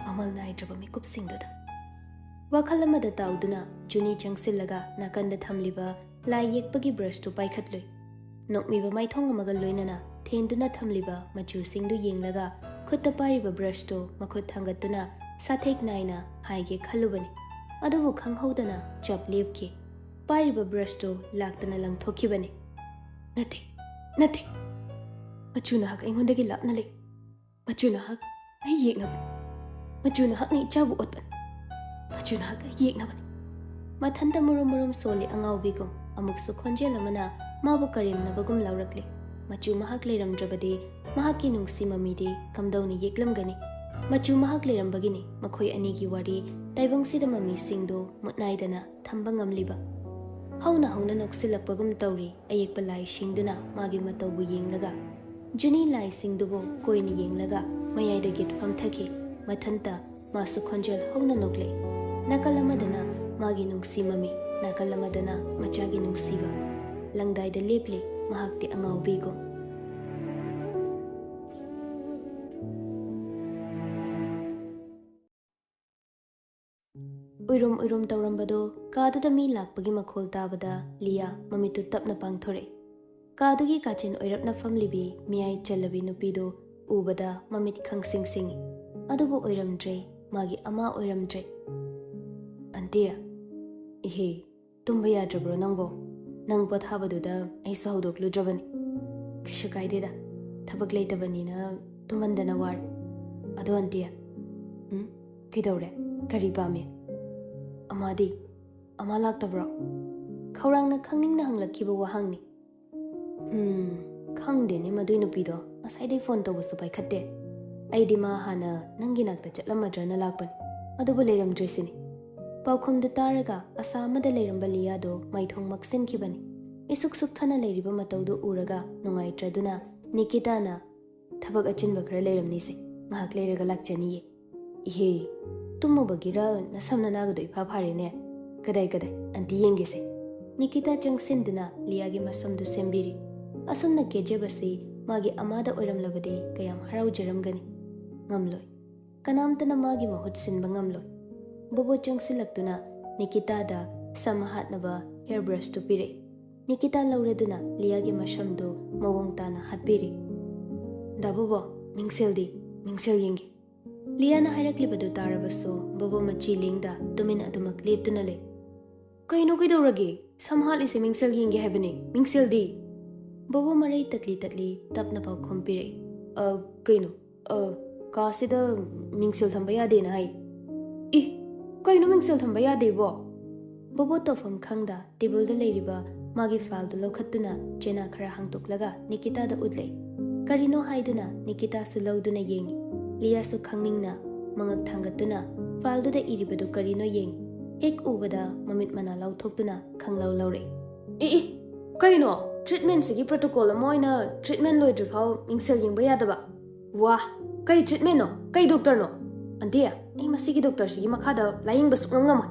ꯃꯃꯜ ꯅꯥꯏꯗ꯭ꯔꯕ ꯃꯤꯀꯨꯞꯁꯤꯡꯗꯨꯗ"꯫ ꯋꯥꯈꯜ ꯑꯃꯗ ꯇꯥꯎꯗꯨꯅ ꯖꯨꯅꯤ ꯆꯪꯁꯤꯜꯂꯒ ꯅꯥꯀꯟꯗ ꯊꯝꯂꯤꯕ ꯂꯥꯏ ꯌꯦꯛꯄꯒꯤ ꯕ꯭ꯔꯁꯇꯨ ꯄꯥꯏꯈꯠꯂꯨꯏ꯫ ꯅꯣꯛꯃꯤꯕ ꯃꯥꯏꯊꯣꯡ ꯑꯃꯒ ꯂꯣꯏꯅꯅ ꯊꯦꯟꯗꯨꯅ ꯊꯝꯂꯤꯕ ꯃꯆꯨꯁꯤꯡꯗꯨ ꯌꯦꯡꯂꯒ ꯈꯨꯠꯇ ꯄꯥꯏꯔꯤꯕ ꯕ꯭ꯔꯁꯇꯨ ꯃꯈꯨꯠ ꯊꯥꯡꯒꯠꯇꯨꯅ ꯁꯥꯊꯦꯛ ꯅꯥꯏꯅ ꯍꯥꯏꯒꯦ ꯈꯜꯂꯨꯕꯅꯤ꯫ ꯑꯗꯨꯕꯨ ꯈꯪꯍꯧꯗꯅ ꯆꯞ ꯂꯦꯞꯈꯤ꯫ ꯄꯥꯏꯔꯤꯕ ꯕ꯭ꯔꯁꯇꯨ ꯂꯥꯛꯇꯅ ꯂꯪꯊꯣꯛꯈꯤꯕꯅꯤ꯫ "ꯅꯠꯇꯦ, ꯅꯠꯇꯦ꯫ ꯃꯆꯨ ꯅꯍꯥꯛ ꯑꯩꯉꯣꯟꯗꯒꯤ ꯂꯥꯞꯅ ꯂꯩ꯫ ꯃꯆꯨ ꯅꯍꯥꯛ ꯑꯩ ꯌꯦꯛꯅꯕꯅꯤ꯫ ꯃꯆꯨ ꯅꯍꯥꯛꯅ ꯏꯆꯥꯕꯨ ꯑꯣꯠꯄꯅꯤ꯫ ꯃꯆꯨ ꯅꯍꯥꯛ ꯑꯩ ꯌꯦꯛꯅꯕꯅꯤ"꯫ ꯃꯊꯟꯇ ꯃꯨꯔꯨꯝ ꯃꯨꯔꯨꯝ ꯁꯣꯜꯂꯤ ꯑꯉꯥꯎꯕꯤꯒꯨꯝ꯫ ꯑꯃꯨꯛꯁꯨ ꯈꯣꯟꯖꯦꯜ ꯑꯃꯅ ꯃꯥꯕꯨ ꯀꯔꯦꯝꯅꯕꯒꯨꯝ ꯂꯥꯎꯔꯛꯂꯤ꯫ "ꯃꯆꯨ ꯃꯍꯥꯛ ꯂꯩꯔꯝꯗ꯭ꯔꯕꯗꯤ ꯃꯍꯥꯛꯀꯤ ꯅꯨꯡꯁꯤ ꯃꯃꯤꯗꯤ ꯀꯝꯗꯧꯅ ꯌꯦꯛꯂꯝꯒꯅꯤ? ꯃꯆꯨ ꯃꯍꯥꯛ ꯂꯩꯔꯝꯕꯒꯤꯅꯤ ꯃꯈꯣꯏ ꯑꯅꯤꯒꯤ ꯋꯥꯔꯤ ꯇꯥꯏꯕꯪꯁꯤꯗ ꯃꯃꯤꯁꯤꯡꯗꯨ ꯃꯨꯠꯅꯥꯏꯗꯅ ꯊꯝꯕ ꯉꯝꯂꯤꯕ"꯫ ꯍꯧꯅ ꯍꯧꯅ ꯅꯣꯛꯁꯤꯜꯂꯛꯄꯒꯨꯝ ꯇꯧꯔꯤ ꯑꯌꯦꯛꯄ ꯂꯥꯏꯁꯤꯡꯗꯨꯅ ꯃꯥꯒꯤ ꯃꯇꯧꯕꯨ ꯌꯦꯡꯂꯒ꯫ ꯖꯨꯅꯤ ꯂꯥꯏꯁꯤꯡꯗꯨꯕꯨ ꯀꯣꯏꯅ ꯌꯦꯡꯂꯒ ꯃꯌꯥꯏꯗ ꯒꯤꯠ ꯐꯝꯊꯈꯤ꯫ ꯃꯊꯟꯇ ꯃꯥꯁꯨ ꯈꯣꯟꯖꯦꯜ ꯍꯧꯅ ꯅꯣꯛꯂꯦ꯫ ꯅꯥꯀꯜ ꯑꯃꯗꯅ ꯃꯥꯒꯤ ꯅꯨꯡꯁꯤ ꯃꯃꯤ, ꯅꯥꯀꯜ ꯑꯃꯗꯅ ꯃꯆꯥꯒꯤ ꯅꯨꯡꯁꯤꯕ꯫ ꯂꯪꯗꯥꯏꯗ ꯂꯦꯞꯂꯤ ꯃꯍꯥꯛꯇꯤ ꯑꯉꯥꯎꯕꯤꯒꯨꯝ꯫ ꯎꯏꯔꯨꯝ ꯎꯏꯔꯨꯝ ꯇꯧꯔꯝꯕꯗꯨ ꯀꯥꯗꯨꯗ ꯃꯤ ꯂꯥꯛꯄꯒꯤ ꯃꯈꯣꯜ ꯇꯥꯕꯗ ꯂꯤꯌꯥ ꯃꯃꯤꯠꯇꯨ ꯇꯞꯅ ꯄꯥꯡꯊꯣꯔꯛꯏ꯫ ꯀꯥꯗꯨꯒꯤ ꯀꯥꯆꯤꯟ ꯑꯣꯏꯔꯞꯅ ꯐꯝꯂꯤꯕꯤ ꯃꯤꯌꯥꯏ ꯆꯜꯂꯕꯤ ꯅꯨꯄꯤꯗꯨ ꯎꯕꯗ ꯃꯃꯤꯠ ꯈꯪꯁꯤꯡ ꯁꯤꯡꯏ꯫ ꯑꯗꯨꯕꯨ ꯑꯣꯏꯔꯝꯗ꯭ꯔꯦ, ꯃꯥꯒꯤ ꯑꯃ ꯑꯣꯏꯔꯝꯗ꯭ꯔꯦ꯫ "ꯑꯟꯇꯤ"꯫ "ꯏꯍꯦ, ꯇꯨꯝꯕ ꯌꯥꯗ꯭ꯔꯕ꯭ꯔꯣ ꯅꯪꯕꯣ? ꯅꯪ ꯄꯣꯊꯥꯕꯗꯨꯗ ꯑꯩꯁꯨ ꯍꯧꯗꯣꯛꯂꯨꯗ꯭ꯔꯕꯅꯤ"꯫ "ꯀꯩꯁꯨ ꯀꯥꯏꯗꯦꯗ, ꯊꯕꯛ ꯂꯩꯇꯕꯅꯤꯅ ꯇꯨꯝꯃꯟꯗꯅ ꯋꯥꯔꯦ꯫ ꯑꯗꯣ ꯑꯟꯇꯤ"꯫ "ꯎꯝ? ꯀꯩꯗꯧꯔꯦ? ꯀꯔꯤ ꯄꯥꯝꯃꯤ? ꯑꯃꯥꯗꯤ? ꯑꯃꯥ ꯂꯥꯛꯇꯕ꯭ꯔꯣ?" ꯈꯧꯔꯥꯡꯅ ꯈꯪꯅꯤꯡꯅ ꯍꯪꯂꯛꯈꯤꯕ ꯋꯥꯍꯪꯅꯤ꯫ "ꯎꯝ, ꯈꯪꯗꯦꯅꯦ, ꯃꯗꯨꯏ ꯅꯨꯄꯤꯗꯣ ꯉꯁꯥꯏꯗꯩ ꯐꯣꯟ ꯇꯧꯕꯁꯨ ꯄꯥꯏꯈꯠꯇꯦ꯫ ꯑꯩꯗꯤ ꯃꯥ ꯍꯥꯟꯅ ꯅꯪꯒꯤ ꯅꯥꯛꯇ ꯆꯠꯂꯝꯃꯗ꯭ꯔꯅ ꯂꯥꯛꯄꯅꯤ, ꯑꯗꯨꯕꯨ ꯂꯩꯔꯝꯗ꯭ꯔꯤꯁꯤꯅꯤ꯫" ꯄꯥꯎꯈꯨꯝꯗꯨ ꯇꯥꯔꯒ ꯑꯁꯥ ꯑꯃꯗ ꯂꯩꯔꯝꯕ ꯂꯤꯌꯥꯗꯣ ꯃꯥꯏꯊꯣꯡ ꯃꯛꯁꯤꯟꯈꯤꯕꯅꯤ꯫ ꯏꯁꯨꯛ ꯁꯨꯛꯊꯅ ꯂꯩꯔꯤꯕ ꯃꯇꯧꯗꯨ ꯎꯔꯒ ꯅꯨꯡꯉꯥꯏꯇ꯭ꯔꯗꯨꯅ ꯅꯤꯀꯤꯇꯥꯅ, "ꯊꯕꯛ ꯑꯆꯤꯟꯕ ꯈꯔ ꯂꯩꯔꯝꯅꯤꯁꯦ, ꯉꯥꯏꯍꯥꯛ ꯂꯩꯔꯒ ꯂꯥꯛꯆꯅꯤꯌꯦ꯫" "ꯏꯍꯦ, ꯇꯨꯝꯃꯨꯕꯒꯤꯔ ꯅꯁꯝ ꯅꯅꯥꯒꯗꯣ ꯏꯐꯥ ꯐꯥꯔꯦꯅꯦ? ꯀꯗꯥꯏ ꯀꯗꯥꯏ, ꯑꯟꯇꯤ ꯌꯦꯡꯒꯦꯁꯦ꯫" ꯅꯤꯀꯤꯇꯥ ꯆꯪꯁꯤꯟꯗꯨꯅ ꯂꯤꯌꯥꯒꯤ ꯃꯁꯝꯗꯨ ꯁꯦꯝꯕꯤꯔꯤ꯫ ꯑꯁꯨꯝꯅ ꯀꯦꯖꯕꯁꯤ ꯃꯥꯒꯤ ꯑꯃꯥꯗ ꯑꯣꯏꯔꯝꯂꯕꯗꯤ ꯀꯌꯥꯝ ꯍꯔꯥꯎꯖꯔꯝꯒꯅꯤ꯫ ꯉꯝꯂꯣꯏ꯫ ꯀꯅꯥꯝꯇꯅ ꯃꯥꯒꯤ ꯃꯍꯨꯠ ꯁꯤꯟꯕ ꯉꯝꯂꯣꯏ꯫ ꯕꯣꯕꯣ ꯆꯪꯁꯤꯜꯂꯛꯇꯨꯅ ꯅꯤꯀꯤꯇꯥꯗ ꯁꯝ ꯍꯥꯠꯅꯕ ꯍꯦꯌꯔ ꯕ꯭ꯔꯁꯇꯨ ꯄꯤꯔꯛꯏ꯫ ꯅꯤꯀꯤꯇꯥ ꯂꯧꯔꯗꯨꯅ ꯂꯤꯌꯥꯒꯤ ꯃꯁꯝꯗꯨ ꯃꯑꯣꯡ ꯇꯥꯅ ꯍꯥꯠꯄꯤꯔꯤ꯫ "ꯗꯥ ꯕꯣꯕꯣ, ꯃꯤꯡꯁꯦꯜꯗꯤ? ꯃꯤꯡꯁꯦꯜ ꯌꯦꯡꯒꯦ꯫" ꯂꯤꯌꯥꯅ ꯍꯥꯏꯔꯛꯂꯤꯕꯗꯨ ꯇꯥꯔꯕꯁꯨ ꯕꯣꯕꯣ ꯃꯆꯤ ꯂꯦꯡꯗ ꯇꯨꯃꯤꯟ ꯑꯗꯨꯃꯛ ꯂꯦꯞꯇꯨꯅ ꯂꯩ꯫ "ꯀꯩꯅꯣ, ꯀꯩꯗꯧꯔꯒꯦ? ꯁꯝ ꯍꯥꯠꯂꯤꯁꯦ ꯃꯤꯡꯁꯦꯜ ꯌꯦꯡꯒꯦ ꯍꯥꯏꯕꯅꯦ, ꯃꯤꯡꯁꯦꯜꯗꯤ?" ꯕꯣꯕꯣ ꯃꯔꯩ ꯇꯠꯂꯤ ꯇꯠꯂꯤ ꯇꯞꯅ ꯄꯥꯎꯈꯨꯝ ꯄꯤꯔꯛꯏ꯫ "ꯑ, ꯀꯩꯅꯣ? ꯑ, ꯀꯥꯁꯤꯗ ꯃꯤꯡꯁꯦꯜ ꯊꯝꯕ ꯌꯥꯗꯦꯅ ꯍꯥꯏ꯫" "ꯏ, ꯀꯩꯅꯣ ꯃꯤꯡꯁꯦꯜ ꯊꯝꯕ ꯌꯥꯗꯦꯕꯣ?" ꯕꯣꯕꯣ ꯇꯧꯐꯝ ꯈꯪꯗ ꯇꯦꯕꯜꯗ ꯂꯩꯔꯤꯕ ꯃꯥꯒꯤ ꯐꯥꯏꯜꯗꯨ ꯂꯧꯈꯠꯇꯨꯅ ꯆꯦꯅꯥ ꯈꯔ ꯍꯥꯡꯇꯣꯛꯂꯒ ꯅꯤꯀꯤꯇꯥꯗ ꯎꯠꯂꯦ꯫ ꯀꯔꯤꯅꯣ ꯍꯥꯏꯗꯨꯅ ꯅꯤꯀꯤꯇꯥꯁꯨ ꯂꯧꯗꯨꯅ ꯌꯦꯡꯉꯤ꯫ ꯂꯤꯌꯥꯁꯨ ꯈꯪꯅꯤꯡꯅ ꯃꯉꯛ ꯊꯥꯡꯒꯠꯇꯨꯅ ꯐꯥꯏꯜꯗꯨꯗ ꯏꯔꯤꯕꯗꯨ ꯀꯔꯤꯅꯣ ꯌꯦꯡꯉꯤ꯫ ꯍꯦꯛ ꯎꯕꯗ ꯃꯃꯤꯠ ꯃꯅꯥ ꯂꯥꯎꯊꯣꯛꯇꯨꯅ ꯈꯪꯂꯧ ꯂꯧꯔꯛꯏ꯫ "ꯏ, ꯏ, ꯀꯩꯅꯣ? ꯇ꯭ꯔꯤꯠꯃꯦꯟꯁꯤꯒꯤ ꯄ꯭ꯔꯣꯇꯣꯀꯣꯜ ꯑꯃ ꯑꯣꯏꯅ ꯇ꯭ꯔꯤꯠꯃꯦꯟ ꯂꯣꯏꯗ꯭ꯔꯤꯐꯥꯎ ꯃꯤꯡꯁꯦꯜ ꯌꯦꯡꯕ ꯌꯥꯗꯕ? ꯋꯥ, ꯀꯩ ꯇ꯭ꯔꯤꯠꯃꯦꯟꯅꯣ? ꯀꯩ ꯗꯣꯛꯇꯔꯅꯣ? ꯑꯟꯇꯤ, ꯑꯩ ꯃꯁꯤꯒꯤ ꯗꯣꯛꯇꯔꯁꯤꯒꯤ ꯃꯈꯥꯗ ꯂꯥꯌꯦꯡꯕ ꯁꯨꯛꯉꯝ ꯉꯝꯃꯣꯏ꯫"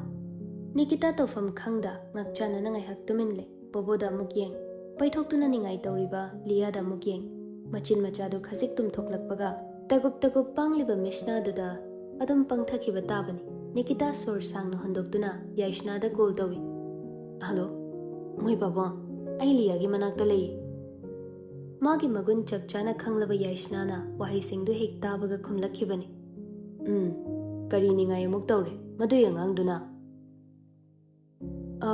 ꯅꯤꯀꯤꯇꯥ ꯇꯧꯐꯝ ꯈꯪꯗ ꯉꯛꯆꯥꯟꯅꯅ ꯉꯥꯏꯍꯥꯛ ꯇꯨꯃꯤꯟ ꯂꯩ꯫ ꯕꯣꯕꯣꯗ ꯑꯃꯨꯛ ꯌꯦꯡ, ꯄꯩꯊꯣꯛꯇꯨꯅ ꯅꯤꯡꯉꯥꯏ ꯇꯧꯔꯤꯕ ꯂꯤꯌꯥꯗ ꯑꯃꯨꯛ ꯌꯦꯡ, ꯃꯆꯤꯟ ꯃꯆꯥꯗꯨ ꯈꯖꯤꯛ ꯇꯨꯝꯊꯣꯛꯂꯛꯄꯒ ꯇꯒꯨꯞ ꯇꯒꯨꯞ ꯄꯥꯡꯂꯤꯕ ꯃꯤꯁꯅꯥꯗꯨꯗ ꯑꯗꯨꯝ ꯄꯪꯊꯈꯤꯕ ꯇꯥꯕꯅꯤ꯫ ꯅꯤꯀꯤꯇꯥ ꯁꯣꯔ ꯁꯥꯡꯅ ꯍꯣꯟꯗꯣꯛꯇꯨꯅ ꯌꯥꯏꯁꯅꯥꯗ ꯀꯣꯜ ꯇꯧꯏ꯫ "ꯍꯜꯂꯣ, ꯃꯣꯏ ꯄꯥꯕꯨꯡ, ꯑꯩ ꯂꯤꯌꯥꯒꯤ ꯃꯅꯥꯛꯇ ꯂꯩꯌꯦ꯫" ꯃꯥꯒꯤ ꯃꯒꯨꯟ ꯆꯞ ꯆꯥꯅ ꯈꯪꯂꯕ ꯌꯥꯏꯁꯅꯥꯅ ꯋꯥꯍꯩꯁꯤꯡꯗꯨ ꯍꯦꯛ ꯇꯥꯕꯒ ꯈꯨꯝꯂꯛꯈꯤꯕꯅꯤ꯫ "ꯎꯝ, ꯀꯔꯤ ꯅꯤꯡꯉꯥꯏ ꯑꯃꯨꯛ ꯇꯧꯔꯦ ꯃꯗꯨꯏ ꯑꯉꯥꯡꯗꯨꯅ?" "ꯑ,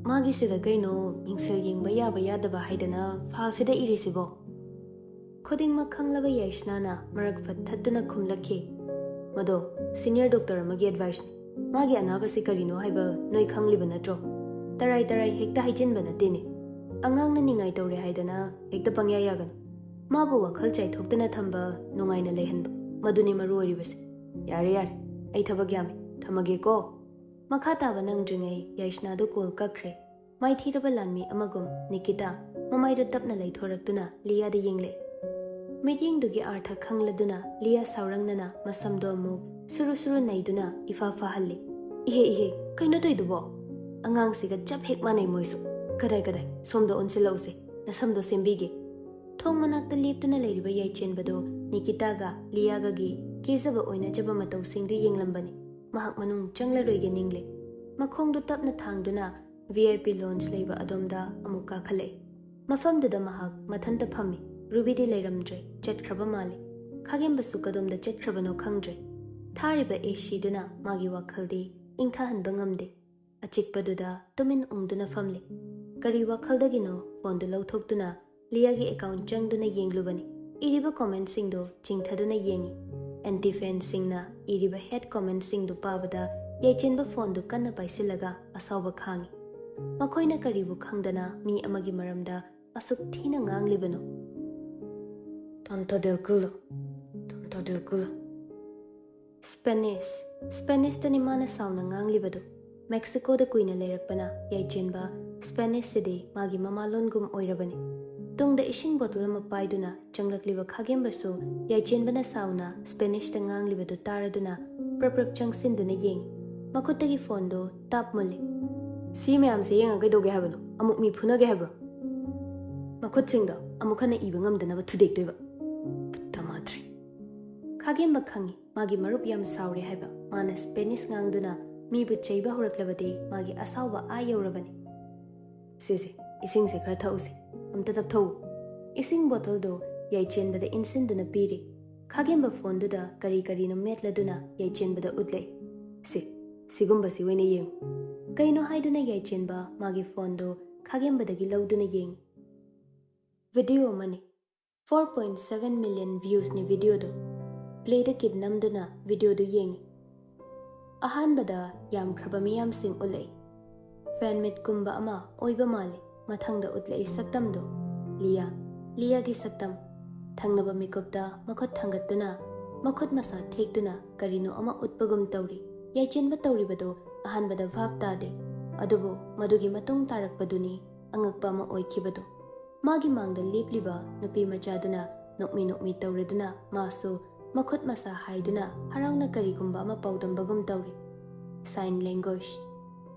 ꯃꯥꯒꯤꯁꯤꯗ ꯀꯩꯅꯣ ꯃꯤꯡꯁꯦꯜ ꯌꯦꯡꯕ ꯌꯥꯕ ꯌꯥꯗꯕ ꯍꯥꯏꯗꯅ ꯐꯥꯏꯜꯁꯤꯗ ꯏꯔꯤꯁꯤꯕꯣ?" ꯈꯨꯗꯤꯡꯃꯛ ꯈꯪꯂꯕ ꯌꯥꯏꯁꯅꯥꯅ ꯃꯔꯛ ꯐꯠ ꯊꯠꯇꯨꯅ ꯈꯨꯝꯂꯛꯈꯤ꯫ "ꯃꯗꯣ ꯁꯤꯅꯤꯌꯔ ꯗꯣꯛꯇꯔ ꯑꯃꯒꯤ ꯑꯦꯗꯚꯥꯏꯁꯅꯤ꯫ ꯃꯥꯒꯤ ꯑꯅꯥꯕꯁꯤ ꯀꯔꯤꯅꯣ ꯍꯥꯏꯕ ꯅꯣꯏ ꯈꯪꯂꯤꯕ ꯅꯠꯇ꯭ꯔꯣ?" ꯇꯔꯥꯏ ꯇꯔꯥꯏ ꯍꯦꯛꯇ ꯍꯥꯏꯖꯤꯟꯕ ꯅꯠꯇꯦꯅꯦ꯫ ꯑꯉꯥꯡꯅ ꯅꯤꯡꯉꯥꯏ ꯇꯧꯔꯦ ꯍꯥꯏꯗꯅ ꯍꯦꯛꯇ ꯄꯪꯌꯥ ꯌꯥꯒꯅꯨ꯫ ꯃꯥꯕꯨ ꯋꯥꯈꯜ ꯆꯥꯏꯊꯣꯛꯇꯅ ꯊꯝꯕ, ꯅꯨꯡꯉꯥꯏꯅ ꯂꯩꯍꯟꯕ, ꯃꯗꯨꯅꯤ ꯃꯔꯨ ꯑꯣꯏꯔꯤꯕꯁꯦ꯫ ꯌꯥꯔꯦ ꯌꯥꯔꯦ, ꯑꯩ ꯊꯕꯛ ꯌꯥꯝꯃꯤ, ꯊꯝꯃꯒꯦꯀꯣ꯫ ꯃꯈꯥ ꯇꯥꯕ ꯅꯪꯗ꯭ꯔꯤꯉꯩ ꯌꯥꯏꯁꯅꯥꯗꯨ ꯀꯣꯜ ꯀꯛꯈ꯭ꯔꯦ꯫ ꯃꯥꯏꯊꯤꯔꯕ ꯂꯥꯟꯃꯤ ꯑꯃꯒꯨꯝ ꯅꯤꯀꯤꯇꯥ ꯃꯃꯥꯏꯗꯨ ꯇꯞꯅ ꯂꯩꯊꯣꯔꯛꯇꯨꯅ ꯂꯤꯌꯥꯗ ꯌꯦꯡꯂꯦ꯫ ꯃꯤꯠꯌꯦꯡꯗꯨꯒꯤ ꯑꯥꯔꯊ ꯈꯪꯂꯗꯨꯅ ꯂꯤꯌꯥ ꯁꯥꯎꯔꯪꯅꯅ ꯃꯁꯝꯗꯣ ꯑꯃꯨꯛ ꯁꯨꯔꯨ ꯁꯨꯔꯨ ꯅꯩꯗꯨꯅ ꯏꯐꯥ ꯐꯥꯍꯜꯂꯤ꯫ "ꯏꯍꯦ ꯏꯍꯦ, ꯀꯩꯅꯣ ꯇꯧꯏꯗꯨꯕꯣ? ꯑꯉꯥꯡꯁꯤꯒ ꯆꯞ ꯍꯦꯛ ꯃꯥꯟꯅꯩ ꯃꯣꯏꯁꯨ꯫ ꯀꯗꯥꯏ ꯀꯗꯥꯏ, ꯁꯣꯝꯗ ꯑꯣꯟꯁꯤꯜꯂꯛꯎꯁꯦ, ꯅꯁꯝꯗꯣ ꯁꯦꯝꯕꯤꯒꯦ"꯫ ꯊꯣꯡ ꯃꯅꯥꯛꯇ ꯂꯦꯞꯇꯨꯅ ꯂꯩꯔꯤꯕ ꯌꯥꯏꯆꯦꯟꯕꯗꯣ ꯅꯤꯀꯤꯇꯥꯒ ꯂꯤꯌꯥꯒꯒꯤ ꯀꯦꯖꯕ ꯑꯣꯏꯅꯖꯕ ꯃꯇꯧꯁꯤꯡꯗꯨ ꯌꯦꯡꯂꯝꯕꯅꯤ꯫ ꯃꯍꯥꯛ ꯃꯅꯨꯡ ꯆꯪꯂꯔꯣꯏꯒꯦ ꯅꯤꯡꯂꯦ꯫ ꯃꯈꯣꯡꯗꯨ ꯇꯞꯅ ꯊꯥꯡꯗꯨꯅ ꯚꯤ ꯑꯥꯏ ꯄꯤ ꯂꯣꯟꯖ ꯂꯩꯕ ꯑꯗꯣꯝꯗ ꯑꯃꯨꯛ ꯀꯥꯈꯠꯂꯛꯏ꯫ ꯃꯐꯝꯗꯨꯗ ꯃꯍꯥꯛ ꯃꯊꯟꯇ ꯐꯝꯃꯤ꯫ ꯔꯨꯕꯤꯗꯤ ꯂꯩꯔꯝꯗ꯭ꯔꯦ, ꯆꯠꯈ꯭ꯔꯕ ꯃꯥꯜꯂꯤ꯫ ꯈꯥꯒꯦꯝꯕꯁꯨ ꯀꯗꯣꯝꯗ ꯆꯠꯈ꯭ꯔꯕꯅꯣ ꯈꯪꯗ꯭ꯔꯦ꯫ ꯊꯥꯔꯤꯕ ꯑꯦ ꯁꯤꯗꯨꯅ ꯃꯥꯒꯤ ꯋꯥꯈꯜꯗꯤ ꯏꯪꯊꯍꯟꯕ ꯉꯝꯗꯦ꯫ ꯑꯆꯤꯛꯄꯗꯨꯗ ꯇꯨꯃꯤꯟ ꯎꯪꯗꯨꯅ ꯐꯝꯂꯤ꯫ ꯀꯔꯤ ꯋꯥꯈꯜꯗꯒꯤꯅꯣ ꯐꯣꯟꯗꯨ ꯂꯧꯊꯣꯛꯇꯨꯅ ꯂꯤꯌꯥꯒꯤ ꯑꯦꯀꯥꯎꯟ ꯆꯪꯗꯨꯅ ꯌꯦꯡꯂꯨꯕꯅꯤ꯫ ꯏꯔꯤꯕ ꯀꯣꯃꯦꯟꯠꯁꯤꯡꯗꯨ ꯆꯤꯡꯊꯗꯨꯅ ꯌꯦꯡꯉꯤ꯫ ꯑꯦꯟꯇꯤ ꯐꯦꯟꯁꯤꯡꯅ ꯏꯔꯤꯕ ꯍꯦꯠ ꯀꯣꯃꯦꯟꯠꯁꯤꯡꯗꯨ ꯄꯥꯕꯗ ꯌꯥꯏꯆꯦꯟꯕ ꯐꯣꯟꯗꯨ ꯀꯟꯅ ꯄꯥꯏꯁꯤꯜꯂꯒ ꯑꯁꯥꯎꯕ ꯈꯥꯡꯉꯤ꯫ ꯃꯈꯣꯏꯅ ꯀꯔꯤꯕꯨ ꯈꯪꯗꯅ ꯃꯤ ꯑꯃꯒꯤ ꯃꯔꯝꯗ ꯑꯁꯨꯛ ꯊꯤꯅ ꯉꯥꯡꯂꯤꯕꯅꯣ? "Tonto del culo, tonto del culo." Spanish, ꯁ꯭ꯄꯦꯅꯤꯁꯇꯅꯤ ꯃꯥꯅ ꯁꯥꯎꯅ ꯉꯥꯡꯂꯤꯕꯗꯨ꯫ ꯃꯦꯛꯁꯤꯀꯣꯗ ꯀꯨꯏꯅ ꯂꯩꯔꯛꯄꯅ ꯌꯥꯏꯆꯦꯟꯕ ꯁ꯭ꯄꯦꯅꯤꯁꯁꯤꯗꯤ ꯃꯥꯒꯤ ꯃꯃꯥꯂꯣꯟꯒꯨꯝ ꯑꯣꯏꯔꯕꯅꯤ꯫ ꯇꯨꯡꯗ ꯏꯁꯤꯡ ꯕꯣꯇꯜ ꯑꯃ ꯄꯥꯏꯗꯨꯅ ꯆꯪꯂꯛꯂꯤꯕ ꯈꯥꯒꯦꯝꯕꯁꯨ ꯌꯥꯏꯆꯦꯟꯕꯅ ꯁꯥꯎꯅ ꯁ꯭ꯄꯦꯅꯤꯁꯇ ꯉꯥꯡꯂꯤꯕꯗꯨ ꯇꯥꯔꯗꯨꯅ ꯄ꯭ꯔꯞ ꯄ꯭ꯔꯞ ꯆꯪꯁꯤꯟꯗꯨꯅ ꯌꯦꯡꯉꯤ꯫ ꯃꯈꯨꯠꯇꯒꯤ ꯐꯣꯟꯗꯨ ꯇꯥꯞ ꯃꯨꯜꯂꯤ꯫ "ꯁꯤ ꯃꯌꯥꯝꯁꯦ ꯌꯦꯡꯉ ꯀꯩꯗꯧꯒꯦ ꯍꯥꯏꯕꯅꯣ? ꯑꯃꯨꯛ ꯃꯤ ꯐꯨꯅꯒꯦ ꯍꯥꯏꯕ꯭ꯔꯣ?" ꯃꯈꯨꯠꯁꯤꯡꯗꯣ ꯑꯃꯨꯛ ꯍꯟꯅ ꯏꯕ ꯉꯝꯗꯅꯕ ꯊꯨꯗꯦꯛꯇꯣꯏꯕ꯫ ꯄꯨꯠꯇ ꯃꯥꯗ꯭ꯔꯤ꯫ ꯈꯥꯒꯦꯝꯕ ꯈꯪꯉꯤ ꯃꯥꯒꯤ ꯃꯔꯨꯞ ꯌꯥꯝ ꯁꯥꯎꯔꯦ ꯍꯥꯏꯕ꯫ ꯃꯥꯅ ꯁ꯭ꯄꯦꯅꯤꯁ ꯉꯥꯡꯗꯨꯅ ꯃꯤꯕꯨ ꯆꯩꯕ ꯍꯧꯔꯛꯂꯕꯗꯤ ꯃꯥꯒꯤ ꯑꯁꯥꯎꯕ ꯑꯥ ꯌꯧꯔꯕꯅꯤ꯫ "ꯁꯦ ꯁꯦ, ꯏꯁꯤꯡꯁꯦ ꯈꯔ ꯊꯛꯎꯁꯦ꯫ ꯑꯝꯇ ꯇꯞꯊꯧ"꯫ ꯏꯁꯤꯡ ꯕꯣꯇꯜꯗꯨ ꯌꯥꯏꯆꯦꯟꯕꯗ ꯏꯟꯁꯤꯟꯗꯨꯅ ꯄꯤꯔꯤ꯫ ꯈꯥꯒꯦꯝꯕ ꯐꯣꯟꯗꯨꯗ ꯀꯔꯤ ꯀꯔꯤꯅꯣ ꯃꯦꯠꯂꯗꯨꯅ ꯌꯥꯏꯆꯦꯟꯕꯗ ꯎꯠꯂꯦ꯫ "ꯁꯦ, ꯁꯤꯒꯨꯝꯕꯁꯤ ꯑꯣꯏꯅ ꯌꯦꯡꯉꯨ"꯫ ꯀꯩꯅꯣ ꯍꯥꯏꯗꯨꯅ ꯌꯥꯏꯆꯦꯟꯕ ꯃꯥꯒꯤ ꯐꯣꯟꯗꯨ ꯈꯥꯒꯦꯝꯕꯗꯒꯤ ꯂꯧꯗꯨꯅ ꯌꯦꯡꯉꯤ꯫ ꯚꯤꯗꯤꯑꯣ ꯑꯃꯅꯤ꯫ Four point seven million viewsꯅꯤ ꯚꯤꯗꯤꯑꯣꯗꯨ꯫ Play the Kid ꯅꯝꯗꯨꯅ ꯚꯤꯗꯤꯑꯣꯗꯨ ꯌꯦꯡꯉꯤ꯫ ꯑꯍꯥꯟꯕꯗ ꯌꯥꯝꯈ꯭ꯔꯕ ꯃꯤꯌꯥꯝꯁꯤꯡ ꯎꯠꯂꯛꯏ꯫ ꯐꯦꯟ ꯃꯤꯠꯀꯨꯝꯕ ꯑꯃ ꯑꯣꯏꯕ ꯃꯥꯜꯂꯤ꯫ ꯃꯊꯪꯗ ꯎꯠꯂꯛꯏ ꯁꯛꯇꯝꯗꯣ꯫ ꯂꯤꯌꯥ꯫ ꯂꯤꯌꯥꯒꯤ ꯁꯛꯇꯝ꯫ ꯊꯪꯅꯕ ꯃꯤꯀꯨꯞꯇ ꯃꯈꯨꯠ ꯊꯥꯡꯒꯠꯇꯨꯅ, ꯃꯈꯨꯠ ꯃꯁꯥ ꯊꯦꯛꯇꯨꯅ ꯀꯔꯤꯅꯣ ꯑꯃ ꯎꯠꯄꯒꯨꯝ ꯇꯧꯔꯤ꯫ ꯌꯥꯏꯆꯦꯟꯕ ꯇꯧꯔꯤꯕꯗꯣ ꯑꯍꯥꯟꯕꯗ ꯚꯥꯞ ꯇꯥꯗꯦ꯫ ꯑꯗꯨꯕꯨ ꯃꯗꯨꯒꯤ ꯃꯇꯨꯡ ꯇꯥꯔꯛꯄꯗꯨꯅꯤ ꯑꯉꯛꯄ ꯑꯃ ꯑꯣꯏꯈꯤꯕꯗꯣ꯫ ꯃꯥꯒꯤ ꯃꯥꯡꯗ ꯂꯦꯞꯂꯤꯕ ꯅꯨꯄꯤ ꯃꯆꯥꯗꯨꯅ ꯅꯣꯛꯃꯤ ꯅꯣꯛꯃꯤ ꯇꯧꯔꯗꯨꯅ ꯃꯥꯁꯨ ꯃꯈꯨꯠ ꯃꯁꯥ ꯍꯥꯏꯗꯨꯅ ꯍꯔꯥꯎꯅ ꯀꯔꯤꯒꯨꯝꯕ ꯑꯃ ꯄꯥꯎꯗꯝꯕꯒꯨꯝ ꯇꯧꯔꯤ꯫ Sign language꯫